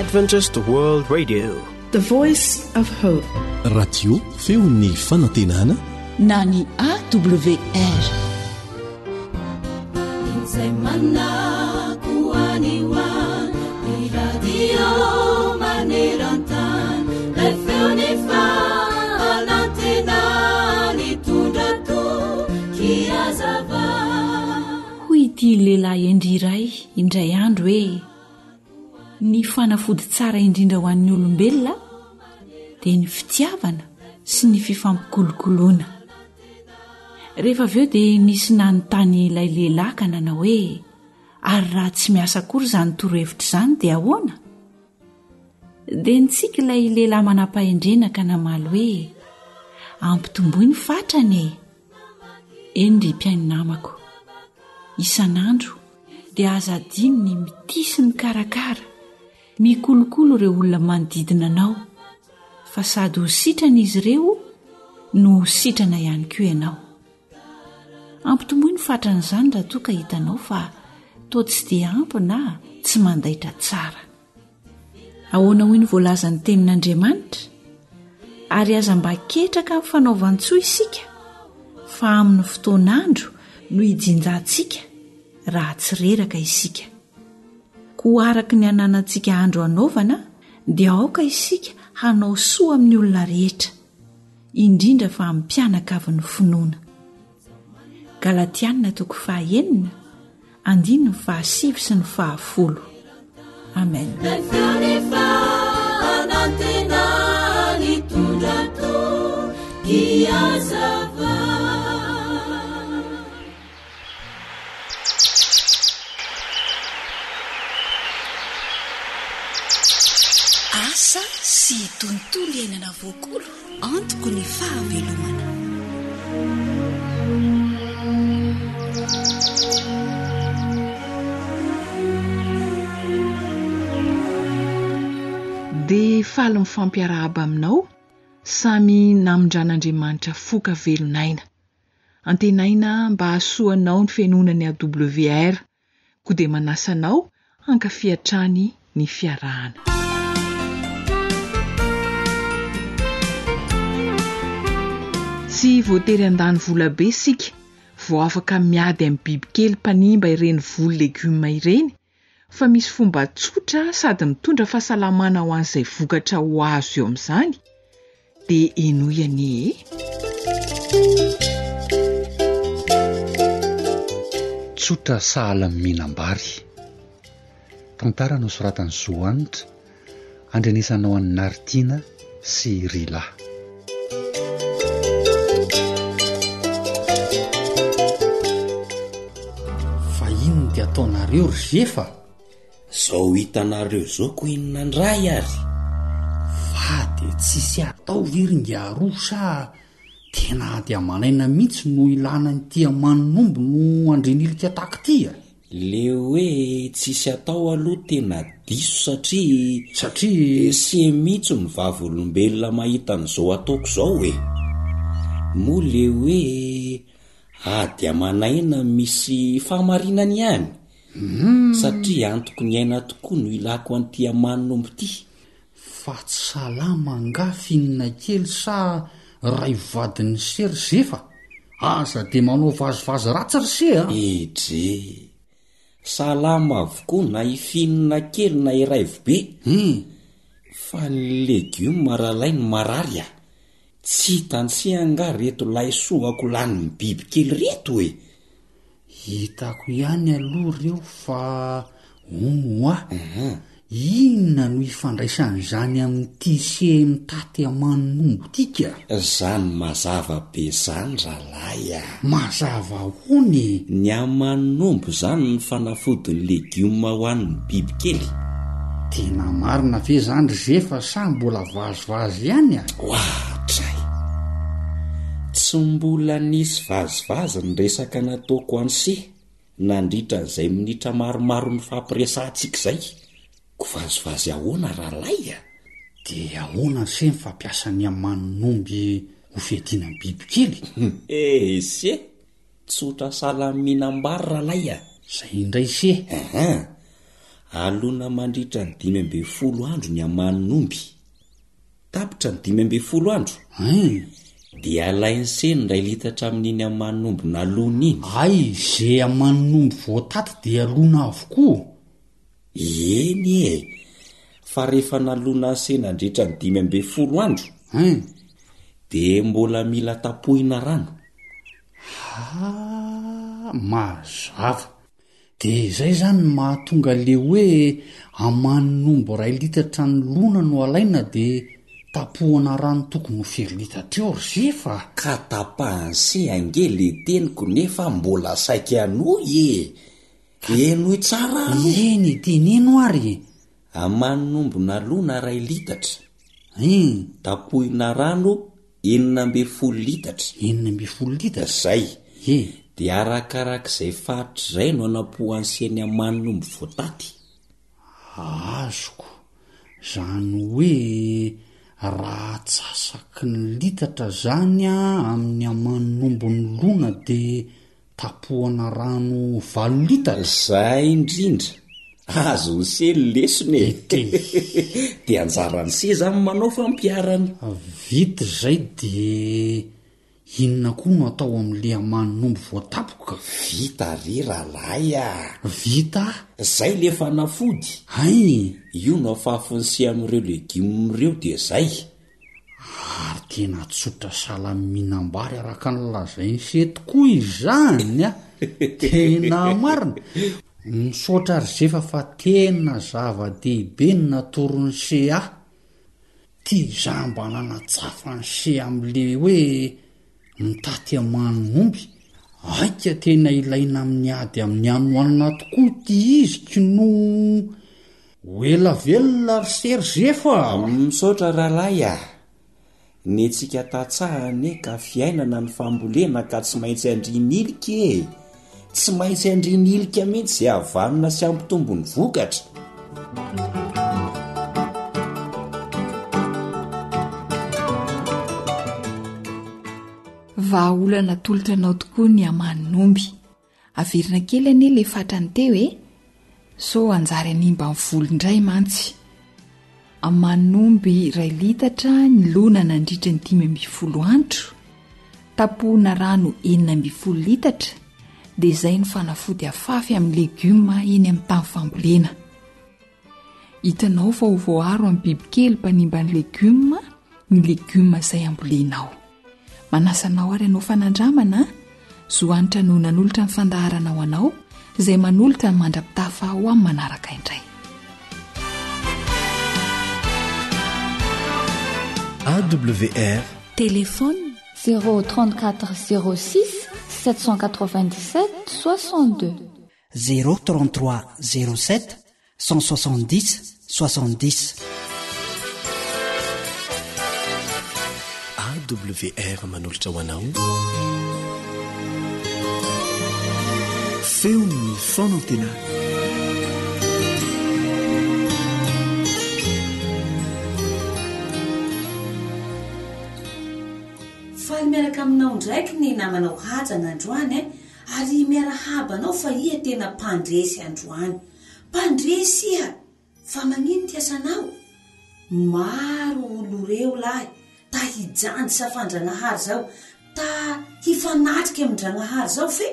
Adventist World Radio. The Voice of Hope. Radio feon'ny fanantenana na ny AWR. Izay manako any ho any, ny radio maneran-tany, ilay feon'ny fanantenana nitondra toky hazava. Hoy ity lehilahy hendry iray indray andro hoe, Ny fanafody tsara indrindra ho an'ny olombelona dia ny fitiavana sy ny fifampikolokoloana. Rehefa avy eo dia nisy nanontany ilay lehilahy ka nanao hoe, ary raha tsy miasa akory izany torohevitra izany dia ahoana? Dia nitsiky ilay lehilahy manam-pahendrena ka namaly hoe, ampitomboy ny fatrany e! Eny ry mpihaino namako, isan'andro dia aza adino ny mitia sy mikarakara, mikolokolo ireo olona manodidina anao, fa sady ho sitrana izy ireo no ho sitrana ihany koa ianao. Ampitomboy ny fatran'izany raha toa ka hitanao fa toa tsy dia ampy na tsy mandaitra tsara. Ahoana hoy ny voalazan'ny tenin'Andriamanitra? Ary aza mba ketraka amin'ny fanaovan-tsoa isika, fa amin'ny fotoan'andro no hijinjantsika raha tsy reraka isika. Koa araka ny ananantsika andro hanaovana dia aoka isika hanao soa amin'ny olona rehetra, indrindra fa amin'ny mpianakavin'ny finoana. Galatiana toko fahaenina andininy fahasivy sy ny fahafolo. Amen. Asa sy tontolo iainana voakolo antoko ny fahavelomana. Dia faly mifampiarahaba aminao, samy namindran'Andriamanitra foka velon'aina. Antenaina mba hahasoa anao ny fenoana ny AWR, koa dia manasa anao hankafy hatrany ny fiarahana. Tsy voatery handany vola be isika vao afaka miady amin'ny bibikely mpanimba ireny voly legioma ireny fa misy fomba tsotra sady mitondra fahasalamana ho an'izay vokatra ho azo eo amin'izany dia henoy anie e! Tsotra sahala amin'ny mihinam-bary. Tantara nosoratan'i Zo Hanitra, andrenesanao an'i Naritiana sy Rila. Fa inona ty ataonareo ry zefa? Zao hitanareo zao ko inona ndray ary? Fa de tsisy atao ve ry ngiaroa sa tena ady aman'aina mihitsy no ilana an'ity amanin'omby no andrenilika tahaka ity a? Le hoe tsisy atao aloha tena diso satria Satria? Se mihitsy no vavolombelona mahita an'izao ataoko zao e! Moa le hoe ady aman'aina misy fahamarinany ihany? Satria antoko ny aina tokoa no ilako an'ity amanin'omby ity. Fa tsy salama angaha finina kely sa ray vadin'i se ry zefa? Aza de manao vazivazy ratsy ry se a! Edrey! Salama avokoa na i finina kely na i raivobe. Fa ny legioma ralay no marary a! Tsy hitan'se angaha reto laisoako lanin'ny bibikely reto e! Hitako ihany aloha reo fa hono hoa, inona no ifandraisan'izany amin'ity se mitaty aman'omby ty ka? Zany mazava be zany ralahy a! Mazava ahoana e? Ny aman'omby zany ny fanafodin'ny legioma ho an'ny bibikely. Tena marina ve zany ry zefa sa mbola vazivazy ihany a? Ohatray! Tsy mbola nisy vazivazy ny resaka nataoko an'se nandritra an'izay minitra maromaro nifampiresahantsika izay. Ko vazivazy ahoana ralay a? Dia ahoana se ny fampiasa ny amanin'omby ho fiadiana ny bibikely? Eh se! Tsotra sahala amin'ny mihinam-bary ralay a! Zay indray se! Ahan! Alona mandritra ny 15 andro ny amanin'omby. Tapitra ny 15 andro. Hein! Dia alain'i se ny iray litatra amin'iny amanin'omby nalona iny. Hay, ze amanin'omby voataty dia alona avokoa? Eny e! Fa rehefa nalona se nandritra ny 15 andro. Hein! Dia mbola mila tapohina rano. Ha! Mazava. Dia izay izany no mahatonga le hoe amanin'omby iray litatra ny lona no alaina dia tapohana rano tokony ho firy litatra eo ry zefa a! Ka tapahan'se ange le teniko nefa mbola saika hanohy e! Henoy tsara aloha! Eny e, teneno ary e! Amanin'omby nalona iray litatra. Hein! Tapohina rano 16 litatra. 16 litatra? Zay. Ie. Dia arakarak'izay faritra izay no anapohan'ny seny amanin'omby voataty. Azoko. Zany hoe raha atsasaky ny litatra zany amin'ny amanin'omby nolona dia Tapohana rano valo litatra? Zay indrindra! Azon'i se ny lesona e! Dia anjaran'i se zany manao fampiharana. Vita izay dia inona koa no atao amin'le amanin'omby voatapoka? Vita re rahalahy a! Vita? Zay le fanafody! Hay! Io no afafin'i se amin'ireo legioma ireo dia zay! Ary tena tsotra sahala amin'ny mihinam-bary araka ny lazain'i se tokoa izany a! Tena marina! Misaotra ry Zefa fa tena zava-dehibe ny natoron'i se ahy. Ty za mba nanatsafa an'i se amin'le hoe mitaty aman'omby. Aika tena ilaina amin'ny ady amin'ny hanoanana tokoa ity izy k'no Ho ela velona ry Serge fa. Misaotra rahalahy ah! Ny antsika tantsaha anie ka fiainana ny fambolena ka tsy maintsy andrian'ilika e! Tsy maintsy andrian'ilika mihitsy izay havanona sy hampitombo ny vokatra. Vahaolana atolotra anao tokoa ny amanin'omby. Averina kely anie le fatrany teo e! Sao hanjary hanimba ny volo indray mantsy. Amanin'omby iray litatra ny lona nandritra ny 15 andro, tapohina rano 16 litatra dia izay no fanafody afafy amin'ny legioma eny amin'ny tany fambolena. Hitanao fa ho voaaro amin'ny bibikely mpanimba ny legioma ny legioma izay ambolenao. Manasa anao ary hanao fanandramana an! Zo Hanitra no nanolotra ny fandaharana ho anao izay manolotra ny mandra-pitafa ho amin'ny manaraka indray. AWR. Téléphone. 0 34 06 797 62. 0 33 07 170 70. AWR manolotra ho anao. Feon'ny fanantenana. Faly miaraka aminao ndraiky ny namanao Haja nandroany eh, ary miarahaba anao fa iha tena mpandresy androany. Mpandresy iha! Fa magnino ty asanao? Maro olo reo lahy ta hijanjy safandragnahary zao, ta hifanatriky amin-dragnahary zao fe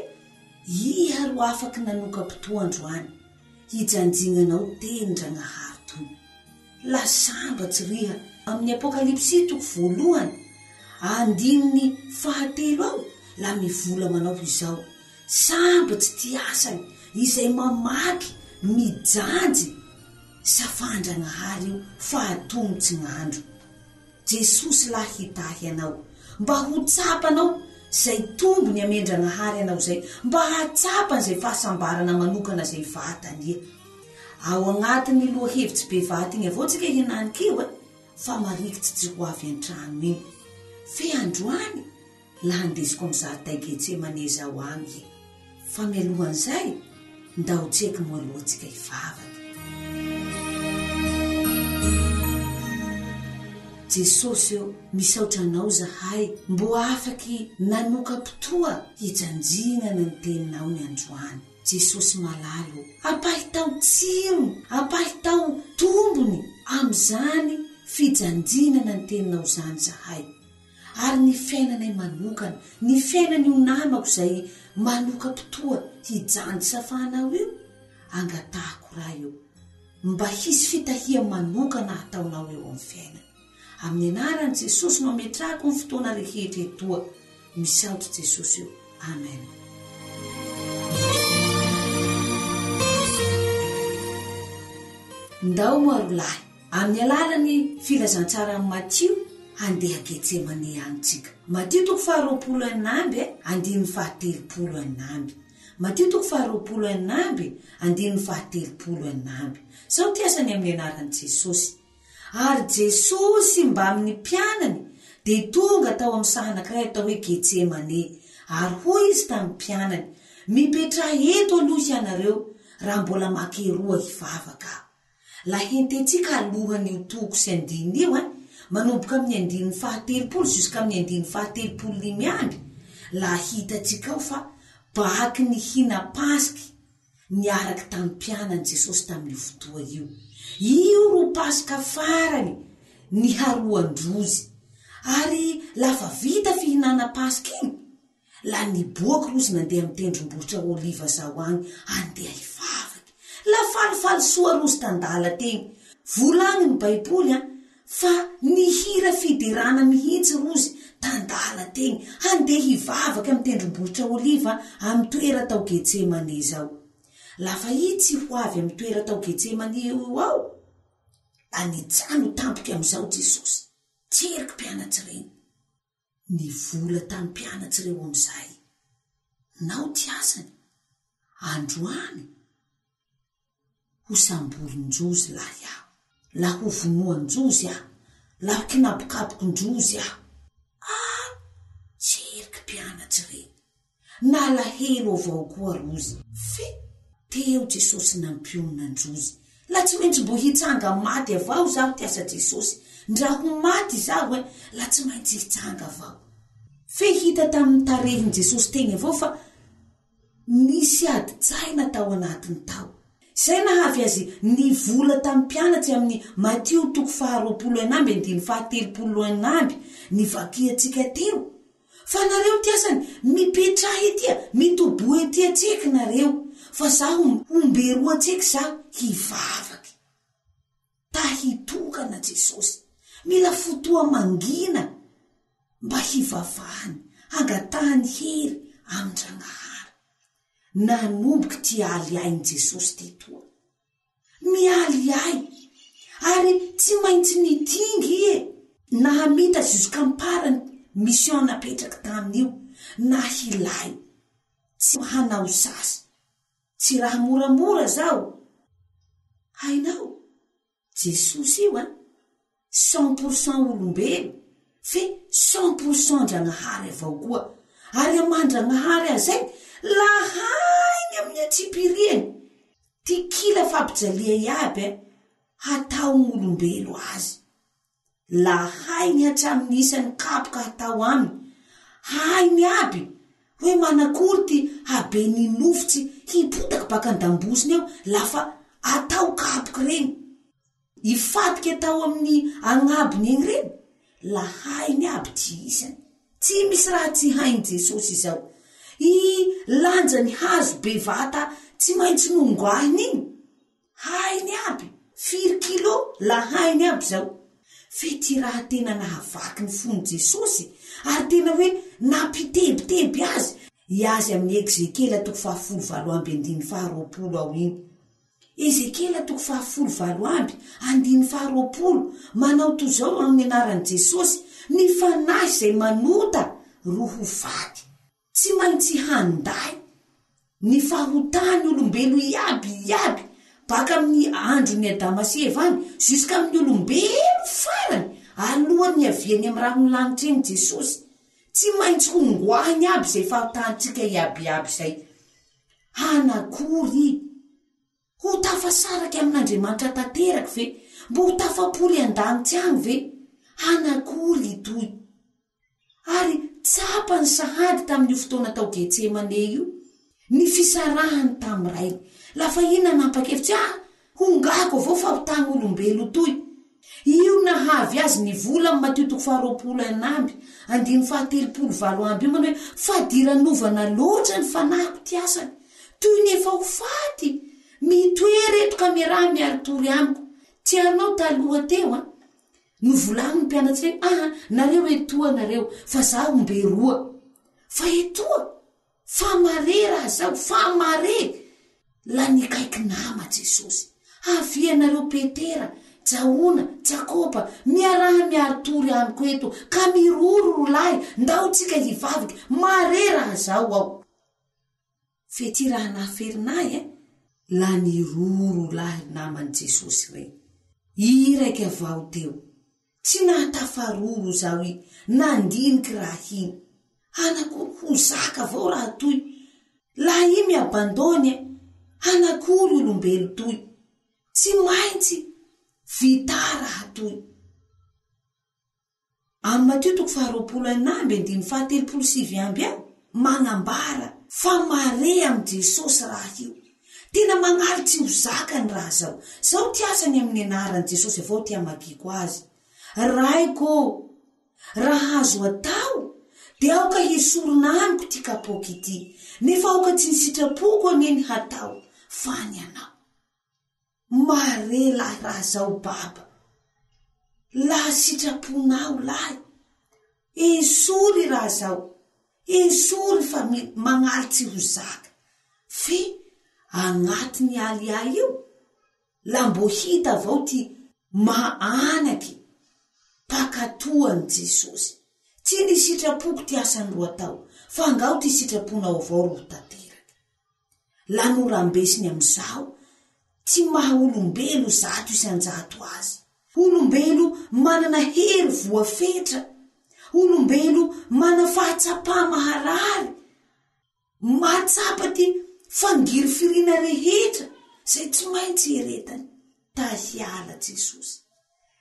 iha ro afaky nanokam-potoa androany hijanjignanao tenin-dragnahary toy. La sambatsy riha! Amin'ny Apokalypsy toko voalohany, andininy fahatelo ao, la mivola manao izao, Sambatsy ty asany izay mamaky mijanjy safandragnahary io fa atomotsy gn'andro. Jesosy lahy hitahy anao mba ho tsapanao zay tombony amendragnahary anao zay mba hahatsapa an'izay fahasambarana manokana zay vatanie. Ao agnatin'ny lohahevitsy bevata igny avao tsika henanik'io e, fa marikitsy tsy ho avy an-tragno igny. Fe androany la handesiko amy zariday Getsemane zao agny iha. Fa mialohan'izay, ndao tseky moa aloha tsika hivavaka. Jesosy ô, misaotra Anao zahay mbo afaky nanokam-potoa hijanjignana ny Teninao ny androany. Jesosy malala ô, ampahitao tsirony, ampahitao tombony amin'izany fijanjinana ny Teninao izany izahay. Ary ny fiainanay manokana, ny fiainan'io namako izay manokam-potoa hijanjy safanao io, angatahako Ray ô, mba hisy fitahia manokana hataonao eo amin'ny fiainany. Amin'ny anaran'i Jesosy no ametrahako ny fotoana rehetra etoa. Misaotra Jesosy o. Amen. Ndao moa ry lahy, amin'ny alalan'ny filazantsaran'i Matio, handeha Getsemane any tsika. Matio toko faharoapolo enina amby, andininy fahatelopolo enina amby. Matio toko faharoapolo enina amby, andininy fahatelopolo enina amby. Sao ty asany amin'ny anaran'i Jesosy. Ary Jesosy mbamin'ny mpianany dia tonga tao amin'ny saha anankiray atao hoe Getsemane, ary hoy Izy tamin'ny mpianany, Mipetraha eto aloha hianareo, raha mbola makeroa hivavaka Aho. Lahententsika alohan'io toko sy andininy io an, manomboka amin'ny andininy fahatelopolo jusk'amin'ny andininy fahatelopolo limy amby, laha hitantsika ao fa baky nihina-pasky niaraka tamin'ny mpianany Jesosy tamin'io fotoa io. Io ro Paska farany niharoan-drozy. Ary lafa vita fihinana Paska igny, la niboaky rozy nandeha amy tendrombohitra Oliva zao agny handeha hivavaky. La falifaly soa rozy tan-dala tegny. Volagniny Baiboly an, Fa nihira fiderana mihitsy rozy tandala tegny, handeha hivavaky amy tendrombohitra Oliva amy toera tao Getsemane zao. Lafa i tsy ho avy amy toera tao Getsemane io ao, la nijano tampoky amizao Jesosy, tseriky mpianatsy regny. Nivola tamy mpianatsy reo amizay, Nao ty asany, androany, Ho samborin-drozy lahy aho, la ho vonoan-drozy aho, la ho kinabokabokon-drozy aho. Ah! Tseriky mpianatsy regny. Nalahelo avao koa rozy. Fe teo Jesosy nampionona an-drozy. La tsy maintsy mbo hitsanga maty avao zaho tiasa Jesosy. Ndra ho maty zaho eh, la tsy maintsy hitsanga avao. Fe hita tamin'ny tarehin'i Jesosy tegny avao fa Nisy adin-tsaina tao anatiny tao. Izay nahavy azy nivola tamin'ny mpianatsy amin'ny Matio toko faharoapolo enina amby andininy fahatelopolo enina amby nivakiantsika teo. Fa nareo tiasany, mipetraha etia, mitoboha etia tseky nareo, fa zaho homberoa tseky zaho hivavaky. Ta hitokana Jesosy. Mila fotoa mangina mba hivavahany, hangatahany hery amin-dRagnahary. Nanomboky ty aly ain'i Jesosy ty toa. Mialy ay. Ary tsy maintsy nitingy ie. Nahamita jusqu'am-parany mission napetraky taminy io, na hilay. Tsy hanao sasy. Tsy raha moramora zao. Hainao? Jesosy io an! 100 pour cent olombelo fe 100 pour cent Ndragnahary avao koa. Ary aman-dRagnahary azay, la hainy amin'ny antsipiriany ty kila fampijalia iaby an, hataon'olombelo azy. La hainy hatramin'ny isan'ny kapoka hatao aminy. Hainy aby hoe manakory ty haben'ny nofotsy hipotaky baka an-dambosiny ao lafa atao kapoky regny. Hifadika atao amin'ny agnabony egny regny. La hainy aby ty isany. Tsy misy raha tsy hain'i Jesosy izao. I lanjan'ny hazo bevata tsy maintsy nongoahiny igny. Hainy aby! Firy kilo la hainy aby zao? Fe ty raha tena nahavaky ny fon'i Jesosy ary tena hoe nampitebiteby azy, i azy amin'ny Ekzekiela toko fahafolo valo amby andininy faharoapolo ao iny. Ezekiela toko fahafolo valo amby, andininy faharoapolo, manao toy izao amin'ny anaran'i Jesosy, Ny fanahy izay manota ro ho faty. Tsy maintsy handay ny fahotany olombelo iaby iaby baka amin'ny andron'i Adama sy Eva any jusqu'amin'ny olombelo farany alohan'ny niaviany amin'ny rahon'ny lanitra iny Jesosy. Tsy maintsy hongoahiny aby izay fahotantsika iaby iaby izay. Hanakory Ho tafasaraka amin'Andriamanitra tanteraka ve? Mbo ho tafapory an-danitra agny ve? Hanakory itoy. Ary tsapany sahady tamin'io fotoana tao Getsemane io. Ny fisarahany tamin'ny rainy. Lafa i nanampa-kevitsy, ah, hongako avao fahotagny olombelo toy. Io nahavy azy nivola amin'ny Matio toko faharoapolo enina amby, andininy fahatelopolo valo amby io manao hoe, Fadiranovana loatra ny fanahiko ty asany, toy ny efa ho faty. Mitoera eto ka miaraha miari-tory amiko. Tianao taloha teo an? Novolagny ny mpianatsy hoe, aha, nareo etoa nareo, fa zaho omberoa. Fa etoa? Fa mare raha zao, fa mare! La nikaiky nama Jesosy. Avia nareo Petera, Jaona, Jakoba, miaraha miari-tory amiko eto, ka miroro ro lahy, ndao tsika hivavaka, mare raha zao aho. Fe ty raha nahaferina ahy eh, la niroro lahy ry naman'i Jesosy rey. Iraika avao teo. Tsy nahatafaroro zaho i nandiniky raha igny. Anakory ho zaka avao raha toy. Laha i mi-abandonne, anakory olombelo toy. Tsy maintsy vità raha toy. Amin'ny Matio toko faharoapolo enina amby andininy fahatelopolo sivy amby ao, magnambara fa mare amin'i Jesosy raha io. Tena magnaly tsy ho zaka ny raha zao. Zao ty asany amin'ny anaran'i Jesosy avao ty amakiako azy. Raiko ô, raha azo atao, dia aoka hesorina amiko ty kapoaka ity, nefa aoka tsy ny sitrapoko anie ny hatao, fa ny anao. Mare lahy raha zao baba. Laha sitraponao lahy. Esory raha zao. Esory fa magnaly tsy ho zaka. Fe agnatiny aly ahy io, la mbo hita avao ty maha anaky mpakatoa an'i Jesosy. Tsy ny sitrapoko ty asany ro atao, fa angao ty sitraponao avao ro ho tanteraky. La norambesiny amin'izao, tsy maha olombelo 100% azy. Olombelo manana hery voafetra, olombelo mana fahatsapa maharary, mahatsapa ty fangirifiriana rehetra izay tsy maintsy eretany. Ta hiala Jesosy.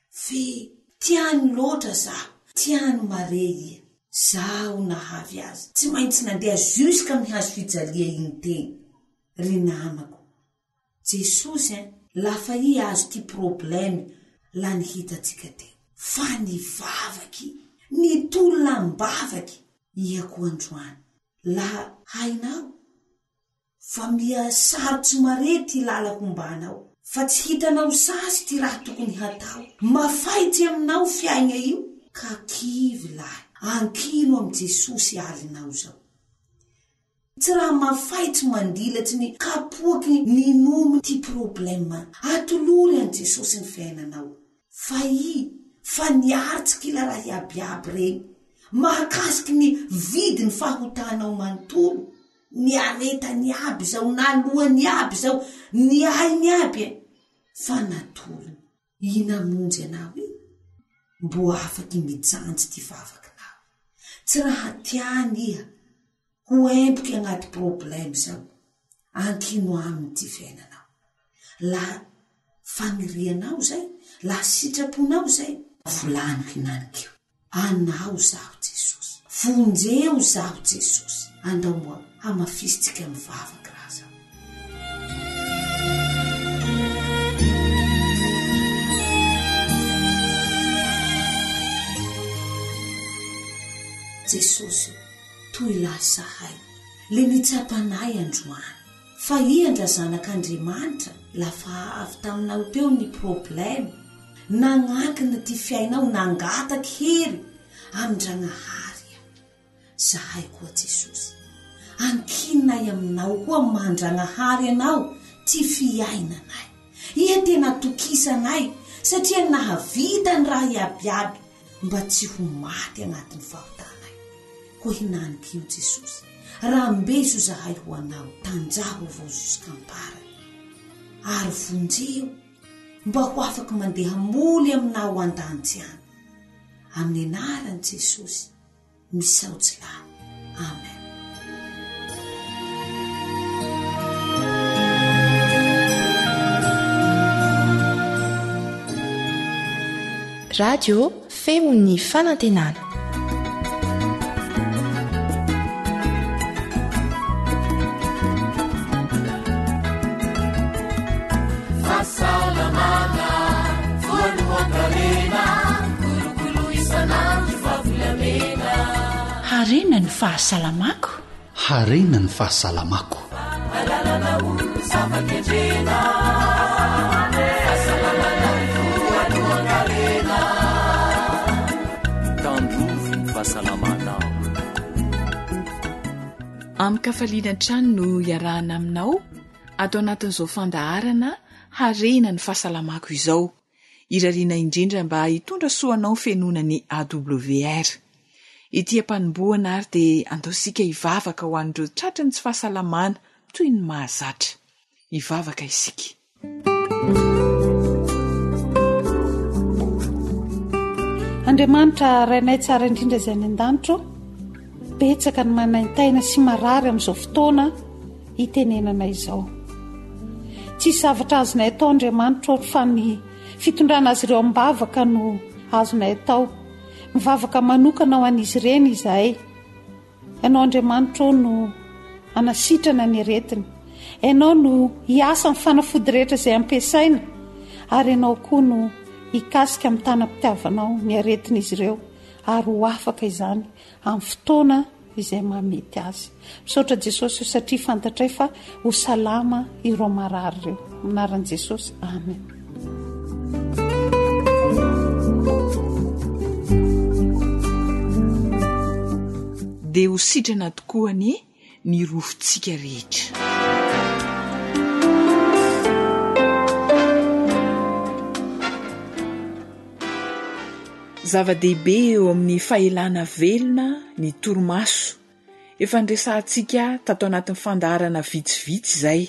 Fe tiany loatra zaho, tiany mare iha. Zaho nahavy azy. Tsy maintsy nandeha jusque amin'ny hazo fijalia igny tegny. Ry namako, Jesosy ein, lafa i azo ty problème lany hitatsika teo. Fa nivavaky, nitolona am-bavaky, iha koa androany. La hainao? Fa miha sarotsy mare ty lala hombanao. Fa tsy hitanao sasy ty raha tokony hatao. Mafaitsy aminao fiaigna io ka kivy lahy. Ankino am Jesosy alinao zao. Tsy raha mafaitsy mandilatsy ny kapoaky ny nono ty problème. Atolory an Jesosy ny fiainanao. Fa i fa niaritsy kila raha iabiaby regny. Mahakasiky ny vidiny fahotanao manontolo. Niaretany aby izao, naloany aby izao, ny ainy aby e! Fa natolony. I namonjy anao io, mbo afaky mijanjy ty vavakinao. Tsy raha tiany iha ho empoky agnaty problème zao. Ankino aminy ty fiainanao. La fagnirianao zay, la sitraponao zay. Volano hinanik'io. Anao zaho Jesosy. Vonjeo zaho Jesosy. Andao moa hamafisintsika mivavaka raha zao. Jesosy o, toy lahy sahay, le nitsapanay androany. Fa iha ndra zanak'Andriamanitra lafa avy taminao teo ny problème, nagnankina ty fiainao nangataky hery amin-dragnahary iha. Zahay koa Jesosy, ankininay aminao koa maha-ndragnahary anao ty fiainanay. Iha tena atokisanay satria nahavita ny raha iabiaby mba tsy ho maty agnatin'ny fahotanay. Koa hinaniky io Jesosy, rambeso zahay ho anao, tanjaho avao jusqu'amparany, ary vonjeo mba ho afaky mandeha moly aminao an-danitsy any. Amin'ny anaran'i Jesosy. Misaotsy lahy. Amen. Radio Feon'ny Fanantenana. Harena ny fahasalamako. Harena ny fahasalamako. Tandrovy ny fahasalamanao. Amin-kafaliana hatrany no iarahana aminao ato anatin'izao fandaharana Harena ny fahasalamako izao. Irariana indrindra mba hitondra soa anao fenoana ny AWR. Ety am-panombohana ary dia andao isika hivavaka ho an'ireo tratry ny tsy fahasalamana toy ny mahazatra. Hivavaka isika. Andriamanitra Rainay tsara indrindra izay any an-danitra ô, betsaka ny manaintaina sy marary amin'izao fotoana itenenana izao. Tsisy zavatra azonay atao Andriamanitra ô fa ny fitondrana azy ireo am-bavaka no azonay atao. Mivavaka manokana ho an'izy ireny izahay. Ianao Andriamanitra ô no hanasitrana ny aretiny. Ianao no hiasa amin'ny fanafody rehetra izay ampiasaina ary Ianao koa no hikasika amin'ny tanam-pitiavanao ny aretin'izy ireo ary ho afaka izany amin'ny fotoana izay mahamety azy. Misaotra Jesosy o satria fantatray fa ho salama ireo marary ireo. Anaran'i Jesosy. Amen. Dia ho sitrana tokoa anie ny rofintsika rehetra. Zava-dehibe eo amin'ny fahelana velona ny torimaso. Efa niresahantsika tato anatin'ny fandaharana vitsivitsy izay.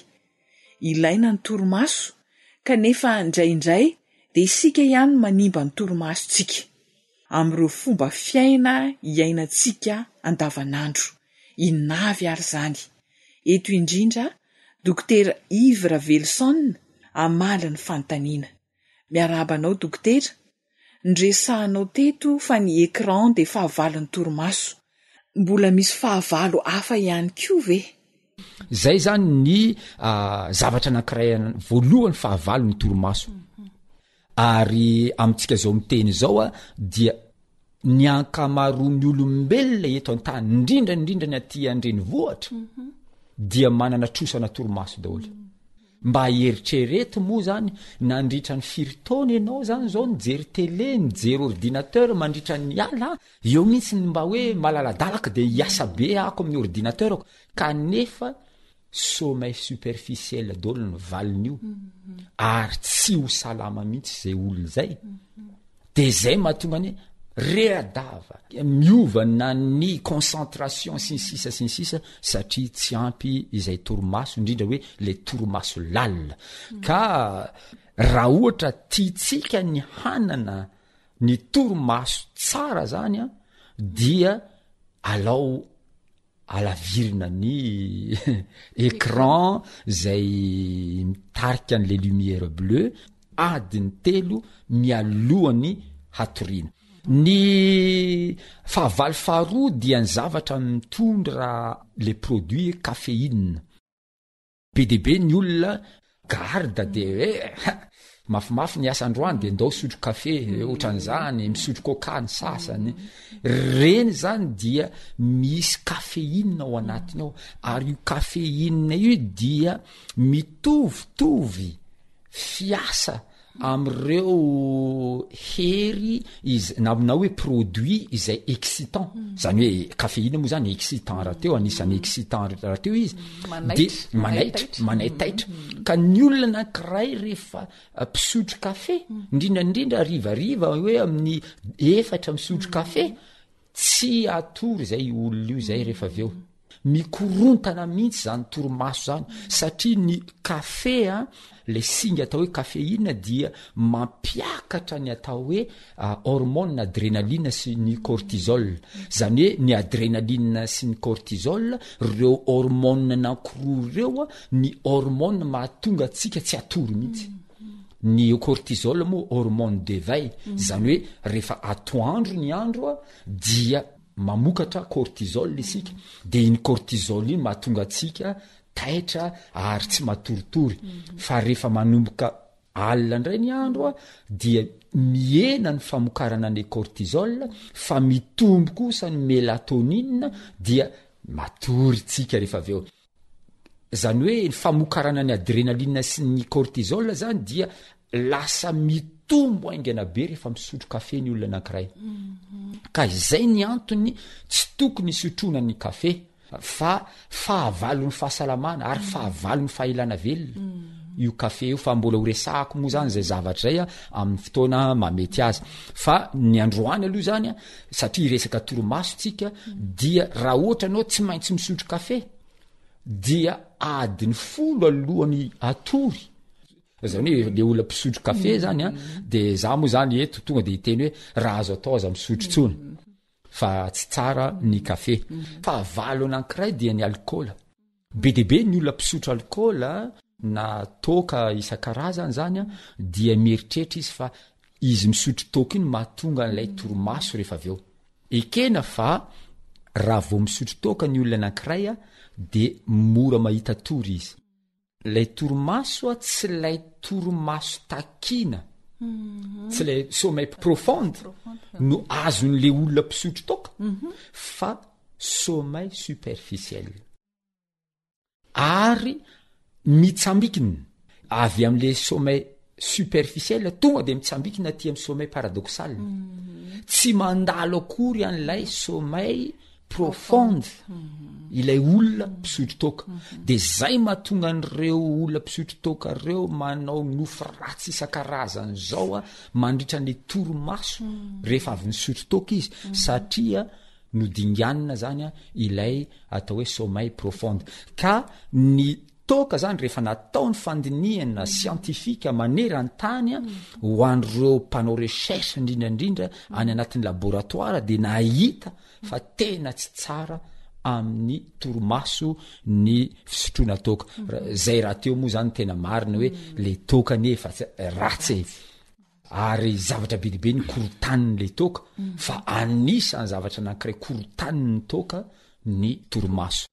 Ilaina ny torimaso, kanefa indraindray dia isika ihany no manimba ny torimasontsika, amin'ireo fomba fiaina iainantsika andavanandro. Inona avy ary izany? Eto indrindra, Dokotera Yves Raveloson hamaly ny fanontaniana. Miarahaba anao Dokotera. Noresahanao teto fa ny écran dia fahavalon'ny torimaso. Mbola misy fahavalo hafa ihany koa ve? Zay zany ny zavatra anankiray voalohany fahavalo ny torimaso. Ary amintsika zao miteny izao a dia ny ankamaroan'ny olombelona eto an-tany, indrindra indrindra ny aty an-drenivohitra dia manana trosana torimaso daholo. Mba eritrereto moa zany nandritra ny firy taona ianao zany zao nijery tele, nijery ordinateur mandritra ny ala, eo mihitsy ny mba hoe malaladalaka de hiasa be ako amin'ny ordinateur-ko, kanefa sommeil superficiel daholo ny valin'io ary tsy ho salama mihitsy zay olona zay. De zay mahatonga ny rera-dava, miova na ny concentration sy ny sisa sy ny sisa satria tsy ampy izay torimaso, indrindra hoe le torimaso lalina. Ka raha ohatra tiantsika ny hanana ny torimaso tsara zany an, dia alao alavirina ny écran zay mitarika an'le lumière bleue adiny telo mialohan'ny hatoriana. Ny fahavalo faharoa dia ny zavatra mitondra le produit caféine. Be dia be ny olona garde de hoe mafimafy ny asa androany de ndao hisotro kafe, ohatran'izany, misotro coca ny sasany. Reny zany dia misy caféine ao anatiny ao, ary io caféine io dia mitovitovy fiasa amin'ireo hery iz- na na hoe produit izay excitant, zany hoe caféine moa zany excitant rahateo, anisan'ny excitant rahateo izy, de manaitra, manaitaitra, ka ny olona anankiray rehefa mpisotro kafe, indrindra indrindra harivariva hoe amin'ny efatra misotro kafe, Tsy hatory izay io olona io izay rehefa avy eo. Mikorontana mihitsy izany torimaso izany satria ny kafe a, le singa atao hoe caféine dia mampiakatra ny atao hoe hormone adrénaline sy ny cortisol. Izany hoe ny adrénaline sy ny cortisol, ireo hormone anankiroa ireo ny hormone mahatonga antsika tsy hatory mihitsy. Ny cortisol moa hormone d'éveil, izany hoe rehefa atoandro ny andro a, dia mamokatra cortisol isika, de iny cortisol iny mahatonga antsika taitra ary tsy matoritory, fa rehefa manomboka. Alina indray ny andro a, dia mihena ny famokarana ny cortisol fa mitombo kosa ny mélatonine dia matory tsika rehefa avy eo. Zany hoe ny famokarana ny adrénaline sy ny cortisol zany dia lasa mitombo haingana be rehefa misotro kafe ny olona anankiray. Ka izay ny antony tsy tokony hisotroana ny kafe. Fa fahavalon'ny fahasalamana ary fahavalon'ny fahelana velona io kafe io fa mbola ho resahako moa zany zay zavatra zay a amin'ny fotoana mamety azy. Fa ny androany aloha zany a, satria hiresaka torimaso tsika dia raha ohatra anao tsy maintsy misotro kafe dia adiny folo alohan'ny hatory, zany hoe le olona mpisotro kafe zany a, de za moa zany eto tonga de hiteny hoe raha azo atao aza misotro tsony. Fa tsy tsara ny kafe. Fahavalo anankiray dia ny alikaola. Be dia be ny olona mpisotro alikaola na toaka isan-karazany zany an, dia mieritreritra izy fa izy misotro toaka iny mahatonga an'ilay torimaso rehefa avy eo. Ekena fa raha vao misotro toaka ny olona anankiray dia mora mahita tory izy. Ilay torimaso a tsy ilay torimaso takiana, tsy ilay sommeil profonde no azon'le olona mpisotro toaka fa sommeil superficiel. Ary mitsambikina avy am'le sommeil superficiel tonga de mitsambikina aty am sommeil paradoxal. Tsy mandalo akory an'ilay sommeil profonde ilay olona mpisotro toaka. De zay mahatonga an'ireo olona mpisotro toaka reo manao nofy ratsy isan-karazany zao a, mandritra ny torimaso rehefa avy nisotro toaka izy, satria nodinganina zany a ilay atao hoe sommeil profonde. Ka ny toaka zany rehefa natao ny fandinihana siantifika maneran-tany a, ho an'ireo mpanao recherche indrindra indrindra any anatin'ny laboratoire de nahita fa tena tsy tsara amin'ny torimaso ny fisotroana toaka. Zay rahateo moa zany tena marina hoe le toaka anie efa ratsy e. Ary zavatra be dia be ny korontanin'le toaka fa anisan'ny zavatra anankiray korontanin'ny toaka ny torimaso.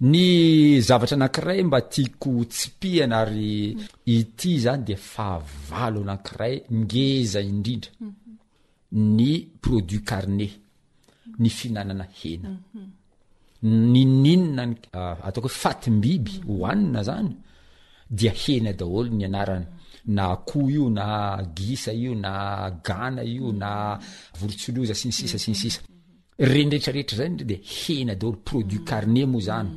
Ny zavatra anankiray mba tiako tsipihana ary ity zany dia fahavalo anankiray ngeza indrindra ny produit carné, ny fihinanana hena. Ninoninona ny ataoko hoe fatim-biby hohanina zany dia hena daholo ny anarany, na akoho io na gisa io na gana io na vorontsiloza sy ny sisa sy ny sisa. Reny rehetrarehetra zay ndry de hena daholo, produit carné moa zany.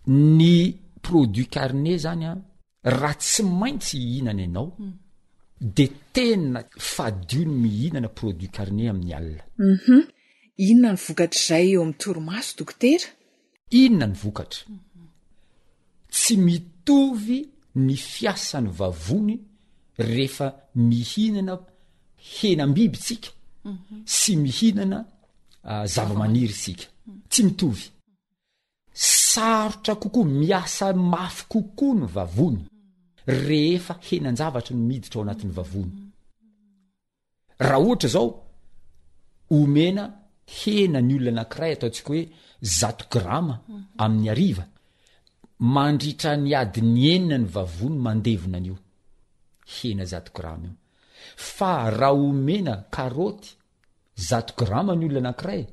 Ny produit carné zany an, raha tsy maintsy hihinana ianao de tena fadio ny mihinana produit carné amin'ny alina. Hum inona ny vokatr'izay eo amin'ny torimaso dokotera? Inona ny vokatra? Tsy mitovy ny fiasan'ny vavony rehefa mihinana henam-biby tsika sy mihinana zava-maniry isika. Tsy mitovy. Sarotra kokoa, miasa mafy kokoa ny vavony rehefa henan-javatra no miditra ao anatin'ny vavony. Raha ohatra zao omena hena ny olona anankiray ataontsika hoe zato grama amin'ny hariva, mandritra ny adiny enina ny vavony mandevona an'io hena zato grama io. Fa raha omena karaoty zato grama ny olona anankiray,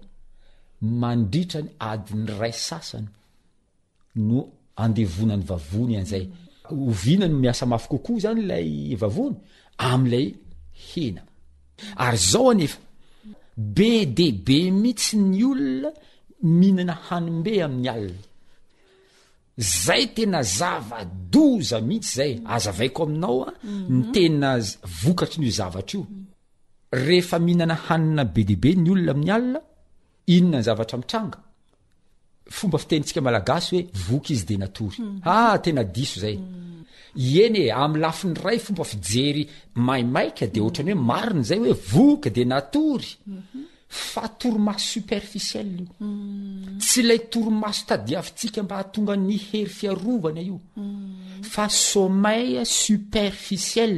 mandritra ny adiny iray sasany no andevonan'ny vavony an'izay. Oviana no miasa mafy kokoa zany ilay vavony? Amin'ilay hena. Ary zao anefa, be dia be mihitsy ny olona mihinana hanim-be amin'ny alina. Zay tena zava-doza mihitsy zay, azavaiko aminao a, ny tena vokatry ny zavatra io. Rehefa mihinana hanina be dia be ny olona amin'ny alina, inona ny zavatra mitranga? Fomba fitenintsika malagasy hoe voky izy de natory. Ah, tena diso zay. Ieny e, amin'ny lafiny iray fomba fijery maimaika de ohatran'ny hoe marina zay hoe voky de natory. Fa torimaso superficiel io. Tsy ilay torimaso tadiavintsika mba hahatonga ny hery fiarovana io. Fa sommeil superficiel.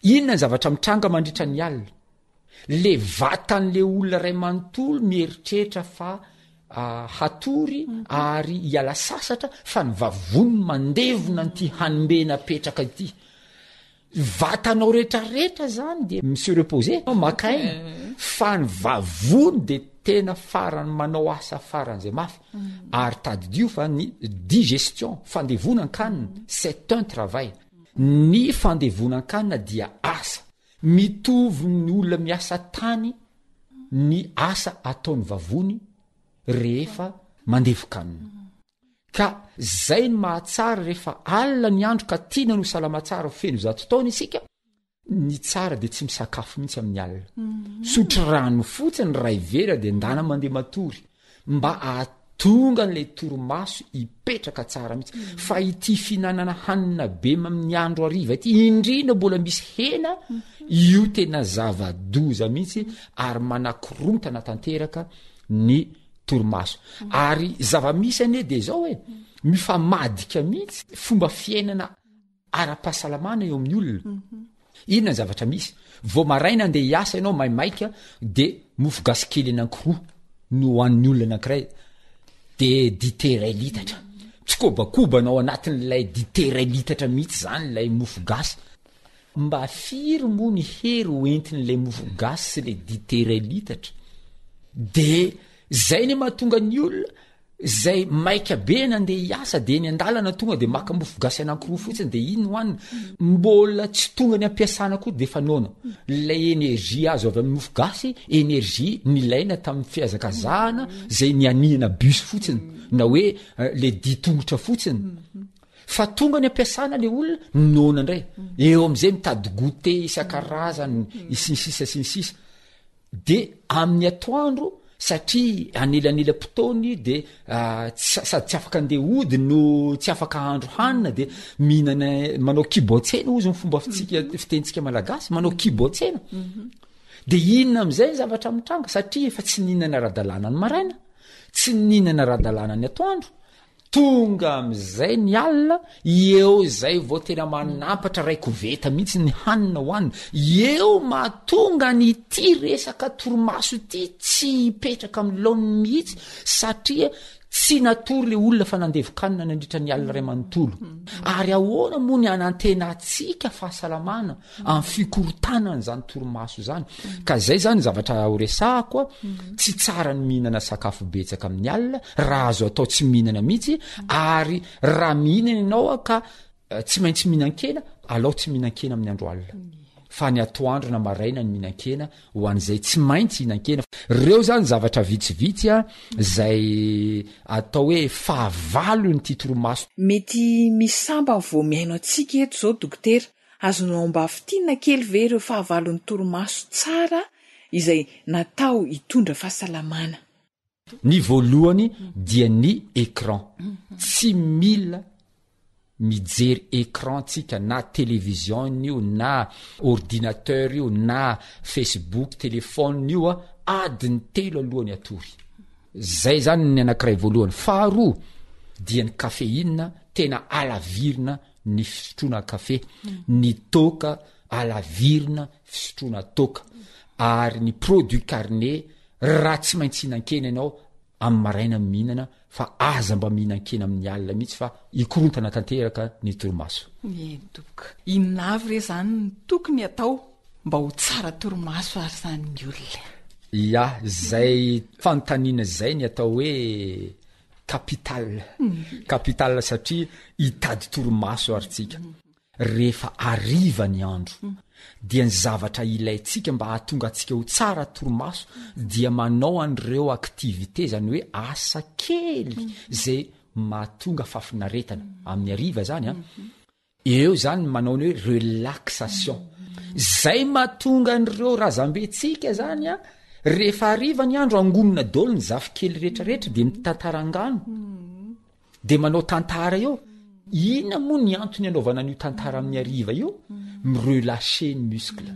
Inona ny zavatra mitranga mandritra ny alina? Le vatan'le olona iray manontolo mieritreritra fa hatory ary hiala sasatra fa ny vavoniny mandevona an'ity hanimbe napetraka ity. Vatanao retraretra zany de mi se reposer, maka aina, fa ny vavony de tena farany manao asa faran'izay mafy. Ary tadidio fa ny digestion, fandevonan-kanina, c'est un travail. Ny fandevonan-kanina dia asa. Mitovy ny olona miasa tany ny asa ataon'ny vavony rehefa mandevon-kanina. Ka zay ny mahatsara rehefa alina ny andro ka tiana ny ho salama tsara ho feno zato taona isika, ny tsara de tsy misakafo mihitsy amin'ny alina. Sotro rano fotsiny ray vera de ndana mandeha matory mba ahatonga an'ilay torimaso hipetraka tsara mihitsy. Fa ity fihinanana hanina be amin'ny andro hariva ity, indrindra mbola misy hena, io tena zava-doza mihitsy ary manakorontana tanteraka ny torimaso. Ary zava-misy anie de zao e, mifamadika mihitsy fomba fiainana ara-pahasalamana eo amin'ny olona. Inona ny zavatra misy? Vao maraina andeha hiasa ianao maimaika de mofo gasy kely anankiroa no hohanin'ny olona anankiray de dite iray litatra. Tsy kobakobana ao anatin'ilay dite iray litatra mihitsy zany ilay mofo gasy. Mba firy moa ny hery ho entin'ilay mofo gasy sy ilay dite iray litatra? De zay ny mahatonga ny olona zay maika be nandeha hiasa de eny an-dalana tonga de maka mofo gasy anankiroa fotsiny de iny hohanina. Mbola tsy tonga ny ampiasana koa de efa noana. Ilay energie azo avy amin'ny mofo gasy, energie nilaina tamin'ny fihazakazahana zay nianihana bus fotsiny na hoe le dia tongotra fotsiny. Fa tonga any am-piasana le olona, noana indray. Eo am'izay mitady goûter isan-karazany, sy ny sisa sy ny sisa. De amin'ny atoandro, satria anelanelam-potoany de sady tsy afaka andeha hody no tsy afaka hahandro hanina de mihinana, manao kibo an-tsena hozy ny fomba fitsika, fitenintsika malagasy, manao kibo an-tsena. De inona am'izay ny zavatra mitranga? Satria efa tsy nihinana ara-dalàna ny maraina, tsy nihinana ara-dalàna ny atoandro, Tonga amin'izay ny alina, eo izay vao tena manampatra ray koveta mihitsy ny hanina hohanina. Eo mahatonga an'ity resaka torimaso ity tsy hipetraka amin'ny laoniny mihitsy satria tsy natory le olona fa nandevon-kanina nandritra ny alina iray manontolo. Ary ahoana moa ny hanantenantsika fahasalamana amin'ny fikorontanana izany torimaso izany? Ka zay zany zavatra ho resahako a, tsy tsara ny mihinana sakafo betsaka amin'ny alina, raha azo atao tsy mihinana mihitsy, ary raha mihinana ianao a ka eh, tsy maintsy mihinan-kena, alao tsy mihinan-kena amin'ny andro alina. Fa ny atoandro na maraina ny mihinan-kena ho an'izay tsy maintsy hihinan-kena. Reo zany zavatra vitsivitsy a, zay atao hoe fahavalon'ity torimaso. Mety misy sambany vao mihaino antsika eto izao dokotera, Azonao mba fintinina kely ve ireo fahavalon'ny torimaso tsara izay natao hitondra fahasalamana? Ny voalohany dia ny écran. Tsy mila mijery écran tsika na télévision io na ordinateur io na facebook, téléphone io a, adiny telo alohan'ny hatory. Zay zany ny anankiray voalohany. Faharoa dia ny caféine tena alavirina ny fisotroana kafe, ny toaka alavirina fisotroana toaka, ary ny produit carné raha tsy maintsy hihinan-kena ianao amin'ny maraina mihinana fa aza mba mihinan-kena amin'ny alina mihitsy fa hikorontana tanteraka ny torimaso. Eny tompoko. Inona avy re izany no tokony atao mba ho tsara torimaso ary izany ny olona? Ya, izay fanontaniana izay ny atao hoe Capital. Capital satria hitady torimaso ary tsika. Rehefa hariva ny andro dia ny zavatra ilaintsika mba hahatonga antsika ho tsara torimaso dia manao an'ireo activité zany hoe asa kely zay mahatonga fahafinaretana amin'ny hariva zany an. Eo zany ny manao ny hoe relaxation. Zay mahatonga an'ireo razambentsika zany a, rehefa hariva ny andro angonina daholo ny zafikely rehetrarehetra de mitantara angano, de manao tantara eo. Inona moa ny antony anaovana an'io tantara amin'ny hariva io? Mi-relâcher ny muscle.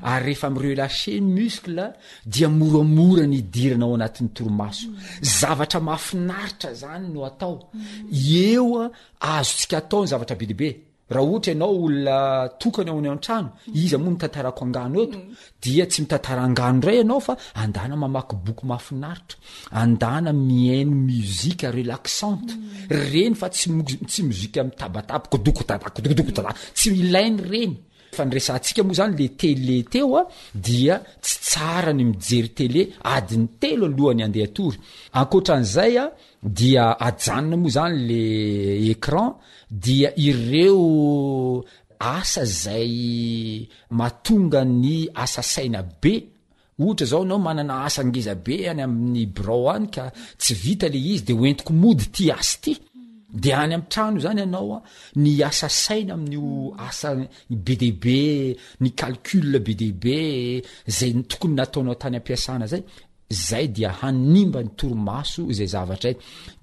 Ary rehefa mi-relâcher ny muscle dia moramora ny hidirana ao anatin'ny torimaso. Zavatra mahafinaritra zany no atao. Eo Azontsika atao ny zavatra be dia be. Raha ohatra ianao olona tokana ao any an-trano, iza moa no tantarako angano eto? Dia tsy mitantara angano indray ianao fa andana mamaky boky mahafinaritra, andana mihaino musique relaxante, reny fa tsy tsy musique mitabataba kodokodada kodokodada, tsy ilaina ireny. Fa ny resahantsika moa zany le tele teo a dia tsy tsara ny mijery tele adiny telo alohan'ny andeha hatory. Ankoatran'izay a dia ajanona moa zany le écran dia ireo asa zay mahatonga ny asa saina be Ohatra zao enao manana asa ngeza be any amin'ny birao any ka tsy vita le izy de hoentiko mody ty asa ty, de any amin'ny trano zany ianao a, ny asa saina amin'io asa be dia be, ny calcul be dia be zay tokony nataonao tany am-piasana zay, zay dia hanimba ny torimaso izay zavatra izay.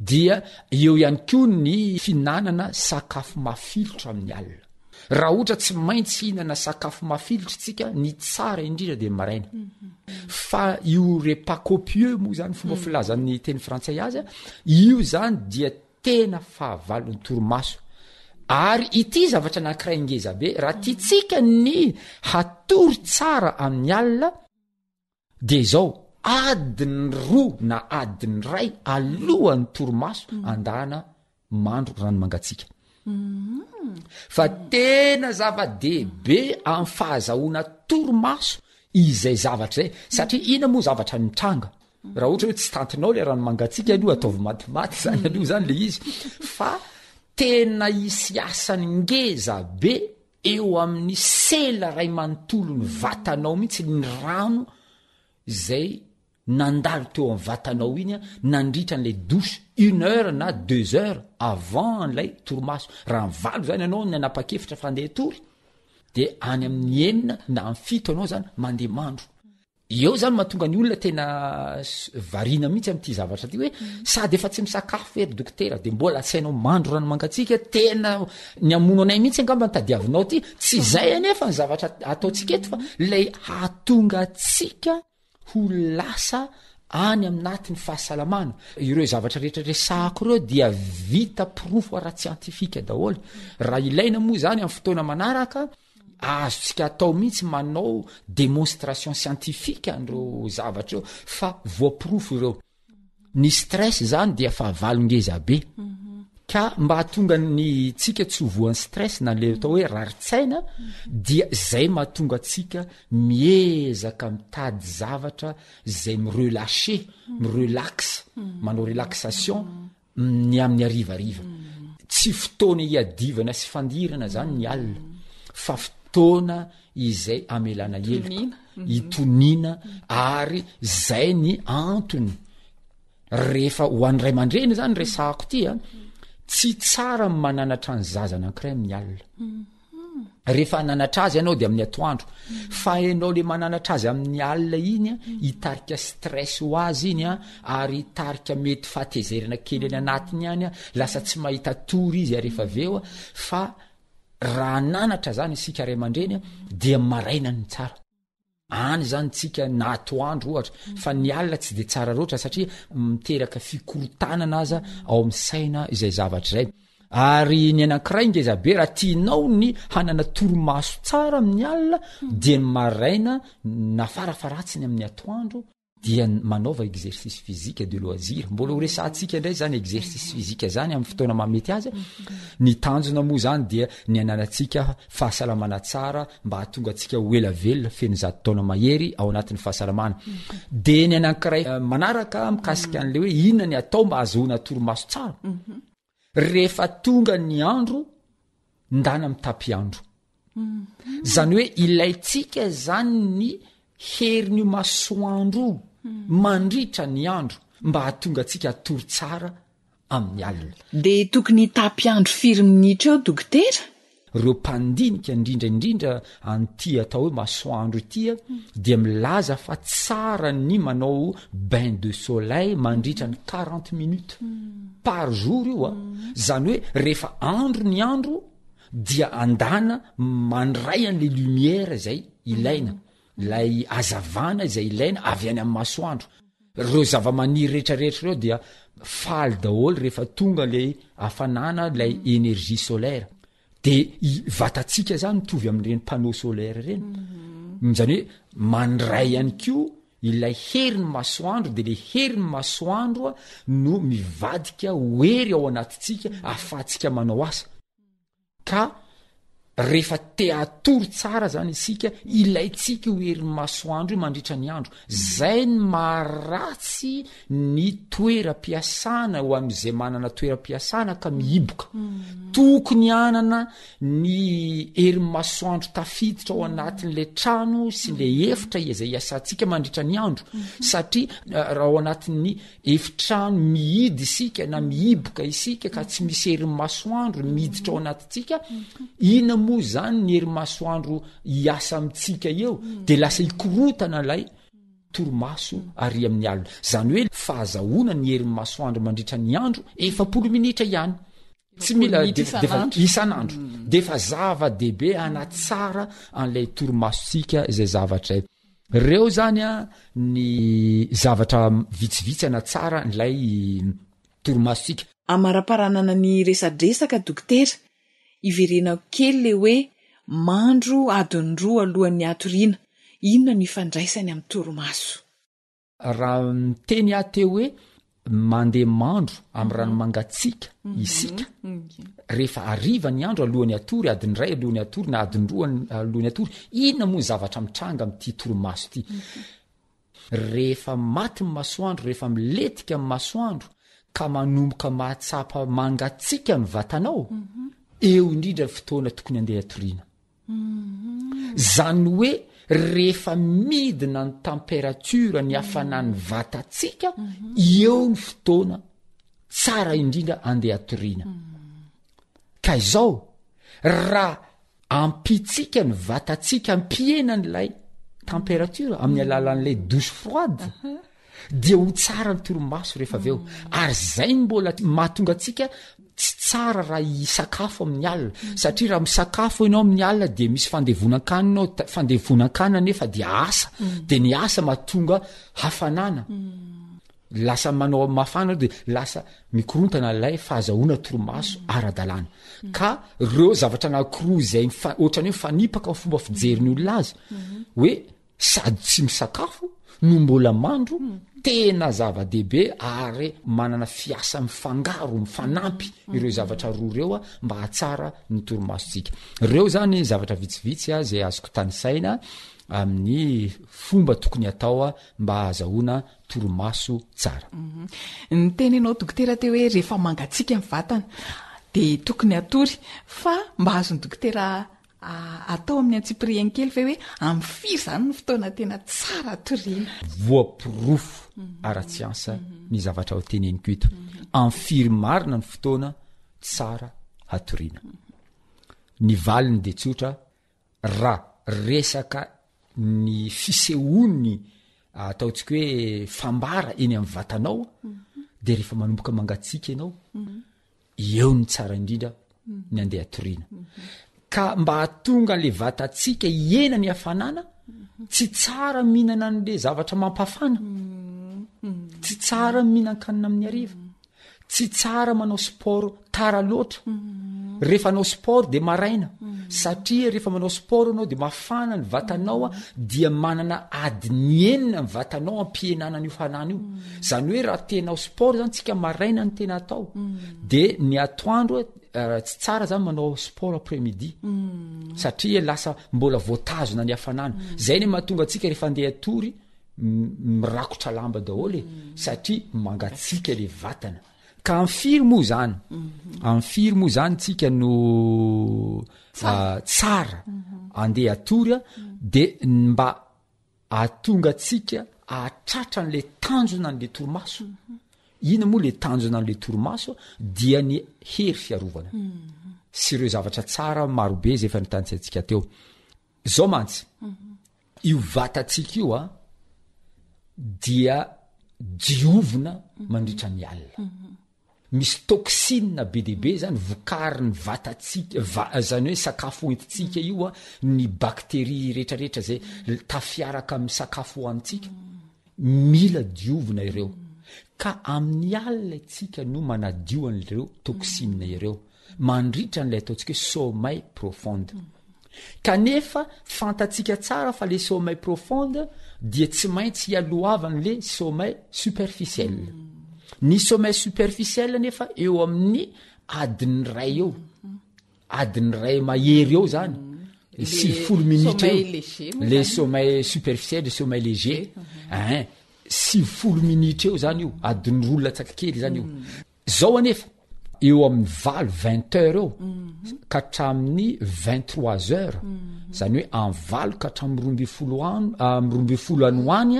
Dia eo ihany koa ny fihinanana sakafo mafilotra amin'ny alina. Raha ohatra tsy maintsy hihinana sakafo mafilotra isika, ny tsara indrindra dia ny maraina. Fa io repas copieux moa zany fomba filazan'ny teny frantsay azy, io zany dia tena fahavalon'ny torimaso. Ary ity zavatra anankiray ngeza be, raha tiantsika ny hatory tsara amin'ny alina, Dia izao, adiny roa na adiny iray alohan'ny torimaso andana mandro rano mangatsiaka. Fa tena zava-dehibe amin'ny fahazahoana torimaso izay zavatra izay, satria inona moa zavatra mitranga? Raha ohatra hoe tsy tantinao le rano mangatsiaka aloha ataovy matimaty zany aloha zany le izy, fa tena hisy asany ngeza be Eo amin'ny sela ray manontolo ny vatanao mihitsy ny rano izay nandalo teo amin'ny vatanao iny nandritra an'ilay douche une heure na deux heures avant an'ilay torimaso. Raha ny valo zany ianao ny nanapa-kevitra fa handeha hatory de any amin'ny enina na amin'ny fito ianao zany mandeha mandro. Eo zany mahatonga ny olona tena variana mihitsy amin'ity zavatra ty hoe sady efa tsy misakafo ve ry dokotera de mbola asainao mandro rano mangatsiaka, tena ny hamono anay mihitsy angamba ny tadiavinao ty, tsy izay anefa ny zavatra ataontsika eto fa lay hahatonga antsika ho lasa any aminatin'ny fahasalamana. Ireo zavatra rehetra resahako ireo dia vita porofo ara-tsiantifika daholo. Raha ilaina moa zany amin'ny fotoana manaraka, Azontsika atao mihitsy manao démonstration scientifique an'ireo zavatra ireo fa voaporofo ireo. Ny stress zany dia fahavalo ngeza be. Ka mba hahatonga ny tsika tsy ho voan'ny stress na le atao hoe rarin-tsaina dia zay mahatonga antsika miezaka mitady zavatra zay mi-relâcher, mi-relax, manao relaxation ny amin'ny harivariva. Tsy fotoana iadivana sy fandirana zany ny alina fa fotoana izay amelana heloka, itoniana ary zay ny antony rehefa ho an'ny ray aman-dreny zany resahako ty a, tsy tsara ny mananatra ny zaza anankiray amin'ny alina. Rehefa hananatra azy ianao de amin'ny atoandro, fa ianao le mananatra azy amin'ny alina iny a, hitarika stress ho azy iny a, ary hitarika mety fahatezerana kely any anatiny any a, lasa tsy mahita tory izy rehefa avy eo a, fa raha hananatra zany isika ray aman-dreny a, dia maraina ny tsara. Any zany tsika na atoandro ohatra, fa ny alina tsy de tsara loatra satria miteraka fikorontanana aza ao amin'ny saina izay zavatra izay. Ary ny anankiray ngeza be, raha tianao ny hanana torimaso tsara amin'ny alina dia ny maraina na farafaharatsiny amin'ny atoandro dia manaova exercice physique de loisir. Mbola ho resahantsika indray zany exercice physique zany amin'ny fotoana mahamety azy. Ny tanjona moa zany dia ny hananantsika fahasalamana tsara mba hahatonga antsika ho ela velona feno zato taona mahery ao anatin'ny fahasalamana. De ny anankiray eh, manaraka mikasika an'le hoe inona ny atao mba hahazoana torimaso tsara. Rehefa tonga ny andro, ndana mitapy andro. Zany hoe ilaintsika zany ny herin'io masoandro io mandritra ny andro mba hahatonga antsika hatory tsara amin'ny alina. Dia tokony hitapy andro firy minitra eo dokotera? Ireo mpandinika indrindra indrindra an'ity atao hoe masoandro ity dia milaza fa tsara ny manao bain de soleil mandritra ny quarante minutes par jour io a, zany hoe rehefa andro ny andro dia andana mandray an'le lumière izay ilaina, ilay hazavana izay ilaina avy any amin'ny masoandro. Ireo zava-maniry rehetrarehetra ireo dia faly daholo rehefa tonga le hafanana, ilay énergie solaire. De i vatantsika zany mitovy amin'ireny panneau solaire ireny. Zany hoe mandray ihany koa ilay herin'ny masoandro, de le herin'ny masoandro no mivadika ho hery ao anatintsika ahafahantsika manao asa. Ka. Rehefa te hatory tsara zany isika, ilaintsika io herin'ny masoandro io mandritra ny andro. Zay ny maharatsy ny toeram-piasana ho an'izay manana toeram-piasana ka mihiboka. Tokony hanana ny herin'ny masoandro tafiditra ao anatin'ilay trano sy ilay efitra izay iasantsika mandritra ny andro. Satria raha ao anatin'ny Efitrano mihidy isika na mihiboka isika ka tsy misy herin'ny masoandro miditra ao anatintsika, inona moa izany ny herin'ny masoandro hiasa amintsika eo? De lasa hikorotana ilay torimaso ary amin'ny alina. Izany hoe fahazahoana ny herin'ny masoandro mandritra ny andro 40 minitra ihany. Tsy mila defa isan'andro. De efa zava-dehibe hanatsara an'ilay torimasontsika izay zavatra izay. Reo zany a ny zavatra vitsivitsy hanatsara an'ilay torimasontsika. Amaraparanana ny resadresaka dokotera, iverenako kely le hoe mandro adiny roa alohan'ny hatoriana, inona no ifandraisany amin'ny torimaso? Raha niteny aho teo hoe mandeha mandro amin'ny rano mangatsiaka isika rehefa hariva ny andro alohan'ny hatory, adiny iray alohan'ny hatory na adiny roa alohan'ny hatory, inona moa ny zavatra mitranga amin'ity torimaso ity? Rehefa maty ny masoandro, rehefa milentika ny masoandro ka manomboka mahatsapa mangatsiaka ny vatanao, eo indrindra ny fotoana tokony handeha hatoriana. Zany hoe rehefa midina ny température ny hafanan'ny vatantsika, eo ny fotoana tsara indrindra andeha hatoriana. Ka izao, raha ampitsika ny vatantsika ampihena an'ilay température amin'ny alalan'ilay douche froide, dia ho tsara ny torimaso rehefa avy eo. Ary zay no mbola mahatonga antsika tsy tsara raha hisakafo amin'ny alina, satria raha misakafo ianao amin'ny alina dia misy fandevonan-kanina ao, fandevonan-kanina nefa dia asa, de ny asa mahatonga hafanana, lasa manao mafana de lasa mikorontana ilay fahazahoana torimaso ara-dalàna. Ka reo zavatra anankiroa izay ohatran'ny hoe mifanipaka amin'ny fomba fijerin'ny olona azy, hoe Sady tsy misakafo no mbola mandro, tena zava-dehibe ary manana fiasa mifangaro, mifanampy ireo zavatra roa ireo mba hahatsara ny torimasontsika. Ireo zany zavatra vitsivitsy izay azoko tanisaina amin'ny fomba tokony hatao mba hahazahoana torimaso tsara. Niteny ianao dokotera teo hoe rehefa mangatsiaka ny vatana dia tokony hatory fa mba azon'ny dokotera Atao amin'ny antsipiriany kely ve hoe amin'ny firy izany no fotoana tena tsara atoriana? Voaporofo ara-tsiansa ny zavatra ho teneniko eto. Amin'ny firy marina ny fotoana tsara hatoriana? Ny valiny dia tsotra, raha resaka ny fisehoan'ny ataontsika hoe fambara eny amin'ny vatanao dia rehefa manomboka mangatsiaka ianao, eo ny tsara indrindra ny andeha atoriana ka mba hahatonga an'le vatantsika hihena ny hafanana tsy tsara mihinana an'le zavatra mampafana tsy tsara mihinan-kanina amin'ny hariva tsy tsara manao sport tara loatra rehefa anao sport de maraina satria rehefa manao sport anao de mafana ny vatanao a dia manana adiny enina ny vatanao ampihenana an'io fanana io Zany hoe raha tena ao sport zany tsika maraina ny tena atao de ny atoandro eh, tsy tsara zany manao sport après midi satria lasa mbola voatazona ny hafanana. Zay ny mahatonga antsika rehefa andeha hatory mirakotra lamba daholo e satria mangatsiaka le vatana. Ka am firy moa zany? Am firy moa zany tsika no ah, tsara andeha hatory a de mba Ahatonga antsika hahatratra an'ilay tanjona an'ilay torimaso. Inona moa ilay tanjona an'ilay torimaso? Dia ny hery fiarovana sy ireo zavatra tsara marobe izay efa notanisaintsika teo. Izao mantsy, io vatantsika io a dia diovina mandritra ny alina. Misy toxine be dia be zany vokarin'ny vatantsika, va- zany hoe sakafo hoentintsika io a, ny bacterie rehetrarehetra zay tafiaraka amin'ny sakafo hohanintsika, mila diovina ireo. Ka amin'ny alina isika no manadio an'ireo toxine ireo, mandritra an'ilay ataontsika hoe sommeil profonde. Kanefa fantatsika tsara fa le sommeil profonde dia tsy maintsy ialohavan'le sommeil superficiel. Ny sommeil superficiel nefa eo amin'ny adiny iray eo. adiny ray mahery eo zany mm. 90 minitra eo le sommeil superficiel le sommeil léger mhm. ein 90 minitra eo zany io adiny roa latsaka kely zany io mm. Zao anefa, eo amin'ny valo, vingt heures eo, ka hatramin'ny vingt trois heures, zany hoe amin'ny valo ka hatramin'ny 12 an, amin'ny 12 any ho any,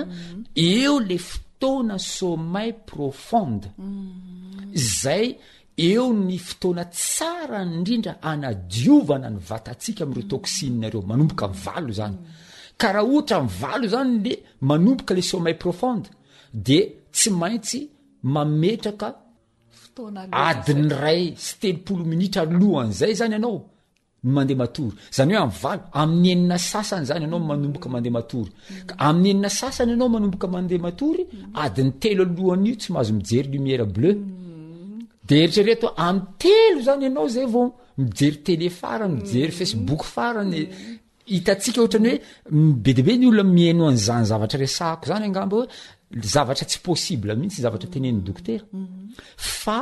eo le fotoana sommeil profonde, zay eo ny fotoana tsara indrindra anadiovana ny vatantsika amin'ireo toxines ireo, manomboka amin'ny valo zany. Ka raha ohatra amin'ny valo zany le manomboka le sommeil profonde, de tsy maintsy mametraka adiny ray sy 30 minitra alohan'izay zany ianao no mandeha matory. Zany hoe amin'ny valo, amin'ny enina sasany zany ianao manomboka mandeha matory. Ka amin'ny enina sasany ianao manomboka mandeha matory, adiny telo alohan'io tsy mahazo mijery lumière bleue. De eritrereto amin'ny telo zany ianao zay vao mijery télé farany, mijery facebook farany. Hitantsika ohatrany hoe be dia be ny olona mihaino an'izany zavatra resahako zany angamba hoe zavatra tsy possible mihitsy zavatra tenenin'ny dokotera. Fa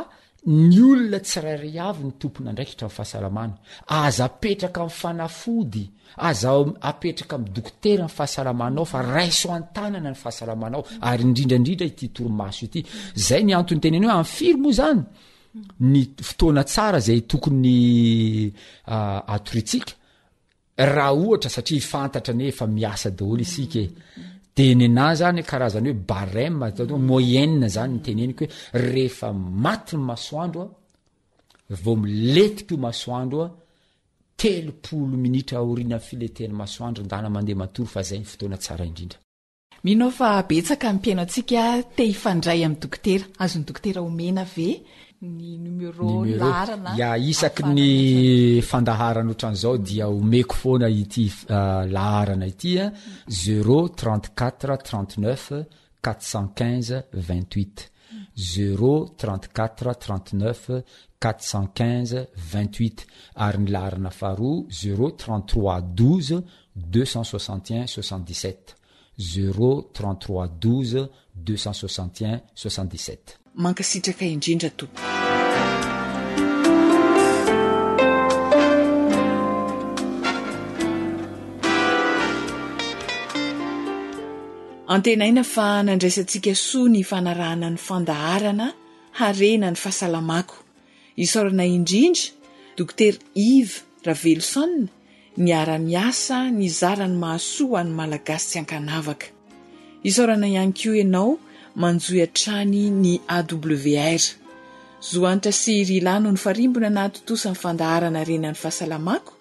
ny olona tsirairay avy ny tompon'andraikitra amin'ny fahasalamana. Aza apetraka amin'ny fanafody, aza apetraka amin'ny dokotera ny fahasalamanao fa raiso an-tanana ny fahasalamanao ary indrindra indrindra ity torimaso ity. Zay ny antony teneno hoe amin'ny firy moa zany ny fotoana tsara zay tokony atoriantsika Raha ohatra satria fantatra anie efa miasa daholo isika e. De nenah zany karazany hoe barème atao hoe moyenne zany ny teneniko hoe rehefa maty ny masoandro a, vao milentika io masoandro a, 30 minitra aorianan'ny filentehan'ny masoandro ndana mandeha matory fa zay ny fotoana tsara indrindra. Mino aho fa betsaka ny mpihaino antsika te hifandray amin'ny dokotera. Azon'ny dokotera omena ve ny numéro, Numéro. laharana Ya, isaky ahafahana ny miantso an'i fandaharana ohatran'izao dia omeko foana ity laharana ity a, zéro 34 39 415 28. Zéro 34 39 415 28. Ary ny laharana faharoa zéro 33 12 261 77. Zéro 33 12 261 77. Mankasitraka indrindra tompoko. Antenaina fa nandraisantsika soa ny fanarahana ny fandaharana Harena ny fahasalamako. Isaorana indrindra Dokotera Yves Raveloson niara-miasa nizara ny mahasoa ho an'ny Malagasy tsy ankanavaka. Isaorana ihany koa ianao manjohy hatrany ny AWR. Zo Hanitra sy Rila no nifarimbona nahatontosa ny fandaharana Harena ny Fahasalamako,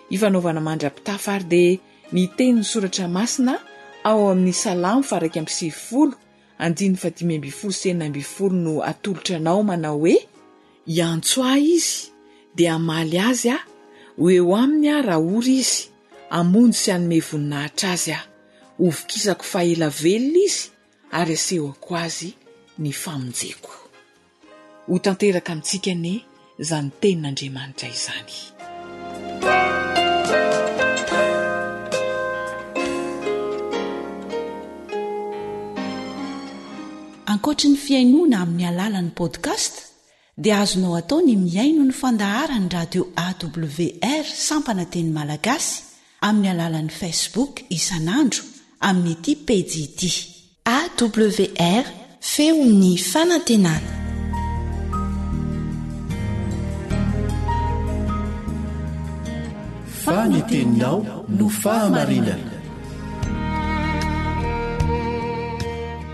ifanaovana mandra-pitafa ary dia ny tenin'ny Soratra Masina ao amin'ny Salamo faha 91 andininy faha 15 sy 16 no atolotra anao manao hoe, Hiantso ahy izy, dia hamaly azy aho, ho eo aminy aho raha ory izy, hamonjy sy hanome voninahitra azy aho. Hovokisako faha ela velona izy, ary hasehoko azy ny famonjeko. Ho tanteraka amintsika anie izany tenin'Andriamanitra izany. Ankoatry ny fihainoana amin'ny alalan'ny podcast dia azonao atao ny mihaino ny fandaharan'ny radio AWR sampana teny malagasy amin'ny alalan'ny Facebook isan'andro amin'ity pejy ity. AWR, Feon'ny fanantenana. Fa ny teninao no fahamarinana.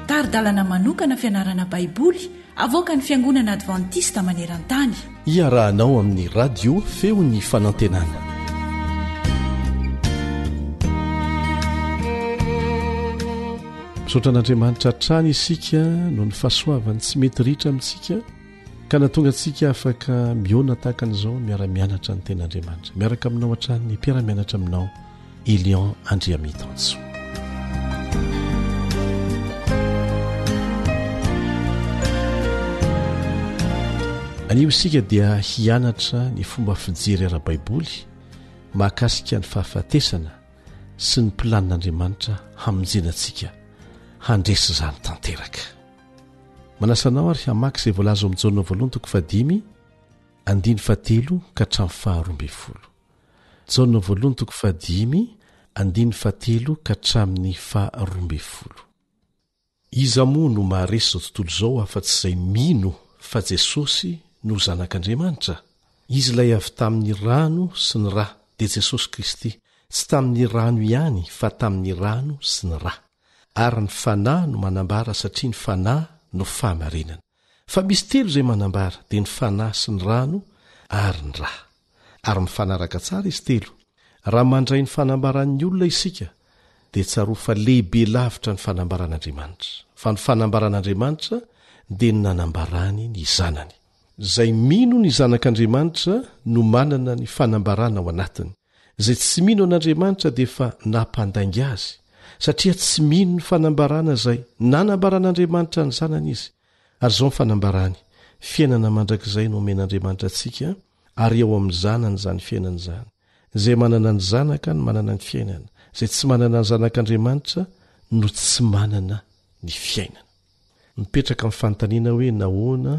Tari-dalana manokana fianarana Baiboly avoakan'ny Fiangonana Advantista maneran-tany. Iarahanao amin'ny Radio Feon'ny Fanantenana. Misaotra an'Andriamanitra hatrany isika noho ny fahasoavany tsy mety ritra amintsika ka nahatonga antsika afaka mihaona tahaka an'izao miara-mianatra ny tenin'Andriamanitra. Miaraka aminao hatrany ny mpiara-mianatra aminao Elion Andriamitansoa. Anio isika dia hianatra ny fomba fijery ara-baiboly mahakasika ny fahafatesana sy ny planin'Andriamanitra hamonjena antsika handresy izany tanteraka. Manasa anao ary hamaky izay voalaza ao amin'ny Jaona voalohany toko fahadimy. andininy fahatelo ka hatramin'ny faharoambinifolo. Jaona voalohany toko fahadimy, andininy fahatelo ka hatramin'ny faharoambinifolo. Iza moa no maharesy izao tontolo izao afa-tsy izay mino fa Jesosy no Zanak'Andriamanitra? Izy ilay avy tamin'ny rano sy ny ra, dia Jesosy Kristy, tsy tamin'ny rano ihany fa tamin'ny rano sy ny ra. Ary ny Fanahy no manambara satria ny Fanahy no fahamarinana. Fa misy telo izay manambara, dia ny Fanahy sy ny rano ary ny ra. Ary mifanaraka tsara izy telo. Raha mandray ny fanambaran'ny olona isika, dia tsarovy fa lehibe lavitra ny fanambaran'Andriamanitra. Fa ny fanambaran'Andriamanitra dia ny nanambarany ny Zanany. Izay mino ny Zanak'Andriamanitra no manana ny fanambarana ao anatiny. Izay tsy mino an'Andriamanitra dia efa nampandainga azy, satria tsy mino ny fanambarana izay nanambaran'Andriamanitra ny Zanany izy. Ary izao ny fanambarany, Fiainana mandrakizay no omen'Andriamanitra antsika, ary ao amin'ny Zanany izany fiainana izany. Izay manana ny Zanaka no manana ny fiainana, izay tsy manana ny Zanak'Andriamanitra no tsy manana ny fiainana. Mipetraka ny fanontaniana hoe nahoana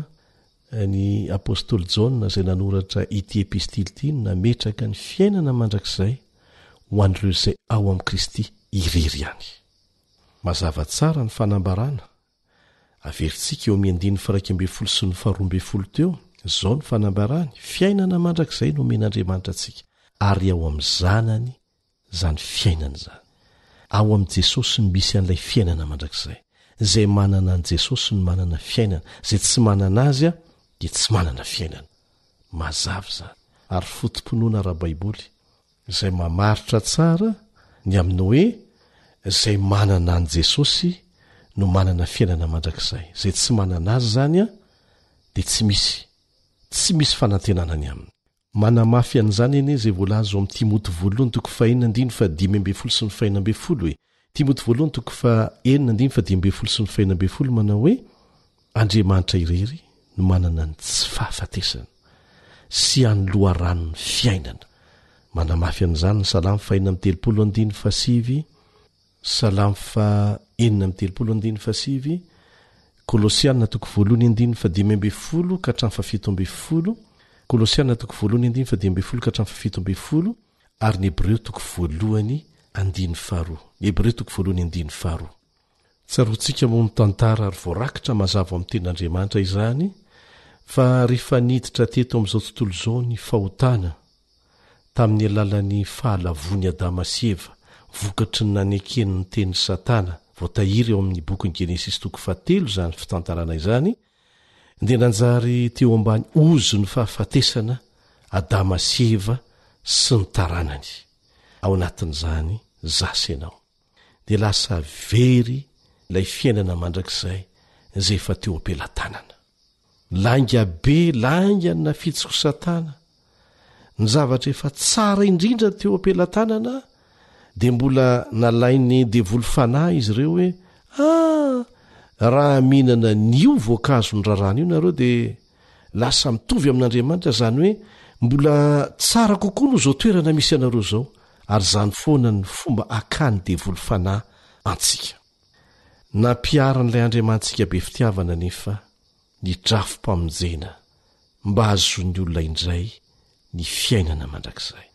ny apostoly Jaona izay nanoratra ity epistily ity no nametraka ny fiainana mandrakizay ho an'ireo izay ao amin'i Kristy irery ihany. Mazava tsara ny fanambarana Averintsika eo amin'ny andininy faha-11 sy ny faha-12 teo izao ny fanambarany, Fiainana mandrakizay no omen'Andriamanitra antsika, ary ao amin'ny Zanany izany fiainana izany. Ao amin'i Jesosy no misy an'ilay fiainana mandrakizay. Izay manana an'i Jesosy no manana fiainana, izay tsy manana Azy dia tsy manana fiainana. Mazava izany, ary foto-pinoana ara-baiboly. izay mamaritra tsara ny amin'ny hoe izay manana an'i Jesosy no manana fiainana mandrakizay, izay tsy manana Azy izany dia tsy misy, tsy misy fanantenana ny aminy. Manamafy an'izany anie izay voalaza ao amin'ny Timoty voalohany toko fahenina andininy fahadimy ambinifolo sy ny fahenina ambinifolo e. Timoty voalohany toko fahenina andininy fahadimy ambinifolo sy ny fahenina ambinifolo manao hoe, Andriamanitra irery no manana ny tsy fahafatesana sy hany loharanon'ny fiainana. Manamafy an'izany ny Salamo fahenina amby telopolo andininy fahasivy, Salamo fahenina amby telopolo andininy fahasivy, Kolosiana toko voalohany andininy fahadimy ambinifolo ka hatramin'ny fahafito ambinifolo, Kolosiana toko voalohany andininy fahadimy ambinifolo ka hatramin'ny fahafito ambinifolo, ary ny Hebreo toko voalohany andininy faharoa. Ny Hebreo toko voalohany andininy faharoa. Tsaroantsika moa ny tantara ary voarakitra mazava ao amin'ny Tenin'Andriamanitra izany fa rehefa niditra teto amin'izao tontolo izao ny fahotana tamin'ny alalan'ny fahalavoan'i Adama sy Eva vokatry ny nanekeny ny tenin'i Satana, voatahiry ao amin'ny bokin'ny Genesisy toko fahatelo izany fitantarana izany, dia nanjary teo ambany ozon'ny fahafatesana Adama sy Eva sy ny taranany. Ao anatin'izany za sy ianao. dia lasa very ilay fiainana mandrakizay izay efa teo am-pelatanana. Lainga be lainga ny nafitsiko Satana. Ny zavatra efa tsara indrindra teo am-pelatanana dia mbola nalain'ny devoly fanahy izy ireo hoe ah, raha mihinana an'io voankazo ny raràna io nareo dia lasa mitovy amin'Andriamanitra, izany hoe mbola tsara kokoa noho izao toerana misy anareo izao. Ary izany foana ny fomba hakan'ny devoly fanahy antsika. Nampiharin'ilay Andriamanitsika be fitiavana anefa ny drafi-pamonjena mba hahazoan'ny olona indray ny fiainana mandrakizay.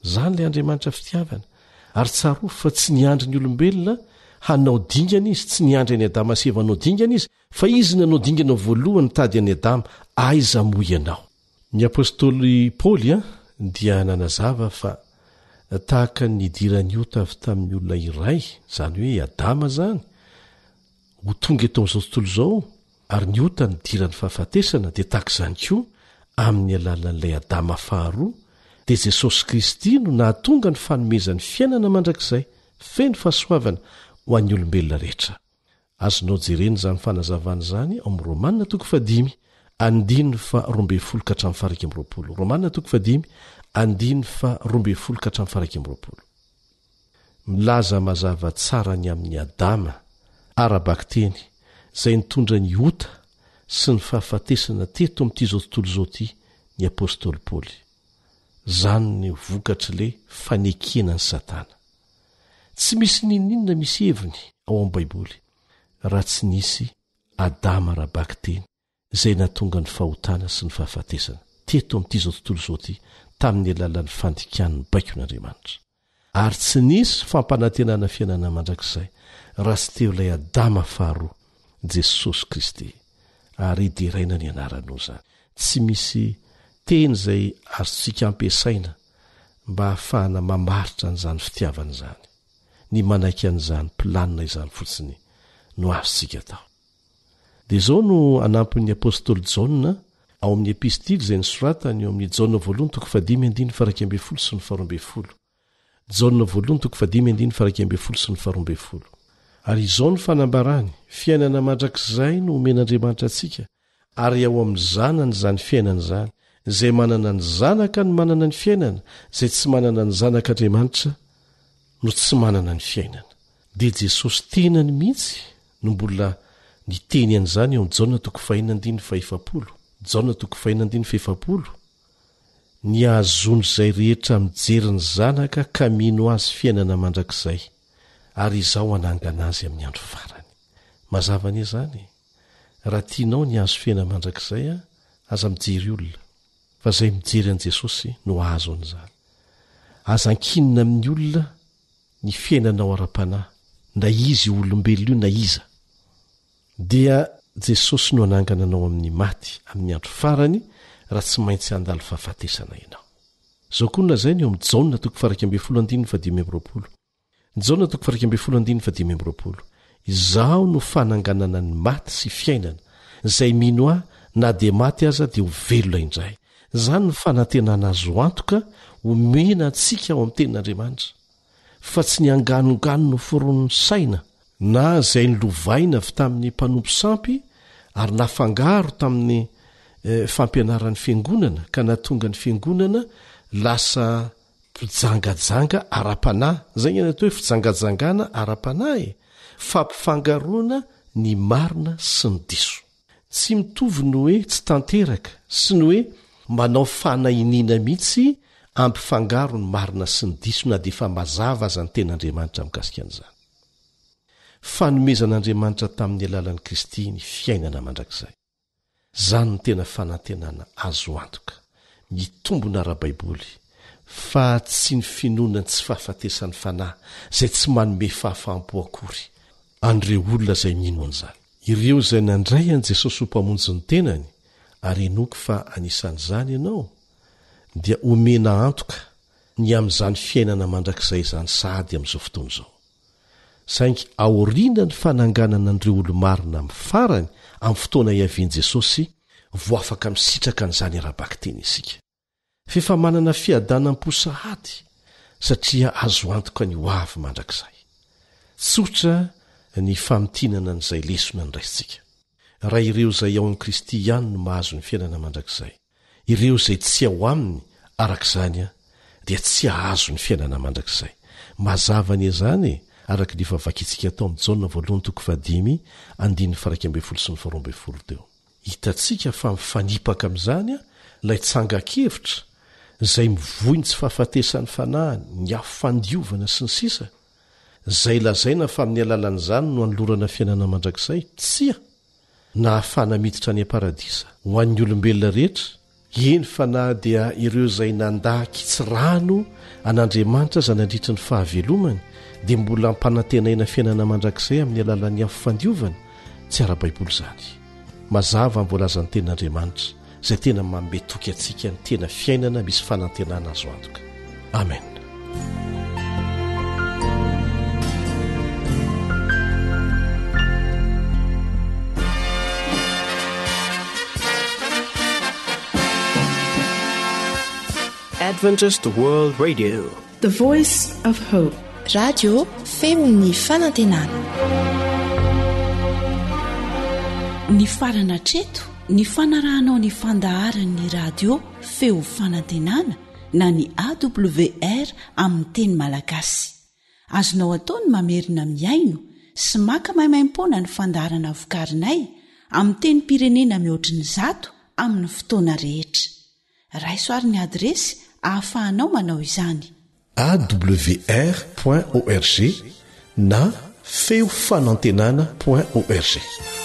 Izany ilay Andriamanitra fitiavana. Ary tsarovy fa tsy niandry ny olombelona hanao dingana izy, tsy niandry an'i Adama sy Eva hanao dingana izy, fa izy nanao dingana voalohany nitady an'i Adama, Aiza moa ianao? Ny apostoly Paoly dia nanazava fa tahaka ny nidiran'ny ota avy tamin'ny olona iray, izany hoe i Adama izany, ho tonga eto amin'izao tontolo izao, ary ny ota nidiran'ny fahafatesana, dia tahaka izany koa amin'ny alalan'ilay Adama faharoa, dia Jesosy Kristy no nahatonga ny fanomezan'ny fiainana mandrakizay feno fahasoavana ho an'ny olombelona rehetra. Azonao jerena izany fanazavana izany ao amin'ny Romana toko fahadimy, andininy faharoambinifolo ka hatramin'ny faha-iraika amby roapolo. Romana toko fahadimy, andininy faharoambinifolo ka hatramin'ny faha-iraika amby roapolo. Milaza mazava tsara ny amin'i Adama, ara-bakiteny, izay nitondra ny ota sy ny fahafatesana teto amin'ity izao tontolo izao ity ny apostoly Paoly. Izany no vokatr'ilay fanekena an'i Satana. Tsy misy n'inon'inona misy heviny ao amin'ny Baiboly raha tsy nisy Adama ara-bakiteny izay nahatonga ny fahotana sy ny fahafatesana. teto amin'ity izao tontolo izao ity tamin'ny alalan'ny fandikany ny baikon'Andriamanitra. Ary tsy nisy fampanantenana fiainana mandrakizay raha tsy teo ilay Adama faharoa, Jesosy Kristy. Ary deraina ny anarany noho izany. Tsy misy teny izay azontsika ampiasaina mba hahafahana mamaritra an'izany fitiavana izany. Ny manaiky an'izany planina izany fotsiny no azontsika atao. Dia izao no anampin'ny apostoly Jaona ao amin'ny epistily izay nosoratany eo amin'ny Jaona voalohany toko fahadimy andininy faha-iraika ambin'ny folo sy ny faharoa ambin'ny folo. Jaona voalohany toko fahadimy andininy faha-iraika ambin'ny folo sy ny faharoa ambin'ny folo. Ary izao no fanambarany, Fiainana mandrakizay no omen'Andriamanitra antsika, ary ao amin'ny Zanany izany fiainana izany. Izay manana ny Zanaka no manana ny fiainana, izay tsy manana ny Zanak'Andriamanitra no tsy manana ny fiainana. Dia Jesosy tenany mihitsy no mbola niteny an'izany ao amin'ny Jaona toko fahenina andininy fahefapolo. Jaona toko fahenina andininy fahefapolo, Ny hahazoan'izay rehetra mijery ny Zanaka ka mino Azy fiainana mandrakizay, ary Izaho hanangana azy amin'ny andro farany. Mazava anie izany e! Raha tianao ny hahazo fiainana mandrakizay, aza mijery olona, fa izay mijery an'i Jesosy no hahazo an'izany. Aza ankinina amin'ny olona ny fiainanao ara-panahy, na iza io olombelona io na iza, dia Jesosy no hanangana anao amin'ny maty amin'ny andro farany raha tsy maintsy handalo fahafatesana ianao. Izao koa no lazainy eo amin'ny Jaona toko faha-11 andininy fahadimy amby roapolo. Jaona toko faha-11 andininy fahadimy amby roapolo. Izaho no fananganana ny maty sy fiainana, izay mino Ahy na dia maty aza dia ho velona indray. Izany no fanantenana azo antoka omena antsika ao amin'ny Tenin'Andriamanitra, fa tsy ny anganongano noforonin'ny saina, na izay nolovaina avy tamin'ny mpanompo sampy ary nafangaro tamin'ny fampianaran'ny fiangonana ka nahatonga ny fiangonana lasa mpijangajanga ara-panahy. Izay ny atao hoe fijangajangana ara-panahy e! Fampifangaroana ny marina sy ny diso. Tsy mitovy ny hoe tsy tanteraka sy ny hoe manao fanahiniana mihitsy hampifangaro ny marina sy ny diso na dia efa mazava aza ny Tenin'Andriamanitra mikasika an'izany. Fanomezan'Andriamanitra tamin'ny alalan'i Kristy ny fiainana mandrakizay. Izany no tena fanantenana azo antoka, mitombina ara-baiboly, fa tsy ny finoana ny tsy fahafatesan'ny fanahy izay tsy manome fahafaham-po akory an'ireo olona izay mino an'izany. Ireo izay nandray an'i Jesosy ho Mpamonjy ny tenany, ary inoako fa anisan'izany ianao, dia omena antoka ny amin'izany fiainana mandrakizay izany sahady amin'izao fotoana izao. Saingy aoriana ny fananganana an'ireo olo-marina amin'ny farany amin'ny fotoana hiavian'i Jesosy vao afaka misitraka an'izany ara-bakiteny isika. F'efa manana fiadanam-po sahady satria azo antoka ny ho avy mandrakizay. Tsotra ny famintinana an'izay lesona noraisintsika. Raha ireo izay ao amin'i Kristy ihany no mahazo ny fiainana mandrakizay, ireo izay tsy ao aminy araka izany dia tsy hahazo ny fiainana mandrakizay. Mazava anie izany e, araka ny efa vakintsika tao amin'ny Jaona voalohany toko fahadimy andininy faha-iraika ambin'ny folo sy ny faharoa ambin'ny folo teo. Hitantsika fa mifanipaka amin'izany ilay tsangan-kevitra izay mivoy ny tsy fahafatesan'ny fanahy, ny afo fandiovana, sy ny sisa Izay lazaina fa amin'ny alalan'izany no anolorana fiainana mandrakizay. Tsia! Nahafahana miditra any am-paradisa, ho an'ny olombelona rehetra, eny fa na dia ireo izay nandà kitsirano an'Andriamanitra aza nandritry ny fahavelomany dia mbola ampanantenaina fiainana mandrakizay amin'ny alalan'ny afo fandiovana, tsy ara-baiboly izany. Mazava ny voalazan'ny Tenin'Andriamanitra, izay tena manome toky antsika ny tena fiainana misy fanantenana azo antoka. Amen. Adventist World Radio. The Voice of Hope. Radio feon'ny fanantenana. Nifarana hatreto ny fanarahanao ny fandaharan'ny radio feo fanantenana na ny AWR amin'ny teny malagasy. Azonao atao ny mamerina mihaino sy maka maimaimpoana ny fandaharana vokarinay amin'ny tenim-pirenena mihoatry ny zato amin'ny fotoana rehetra. Raiso ary ny adiresy ahafahanao manao izany. Awr point org na feo fanantenana point org.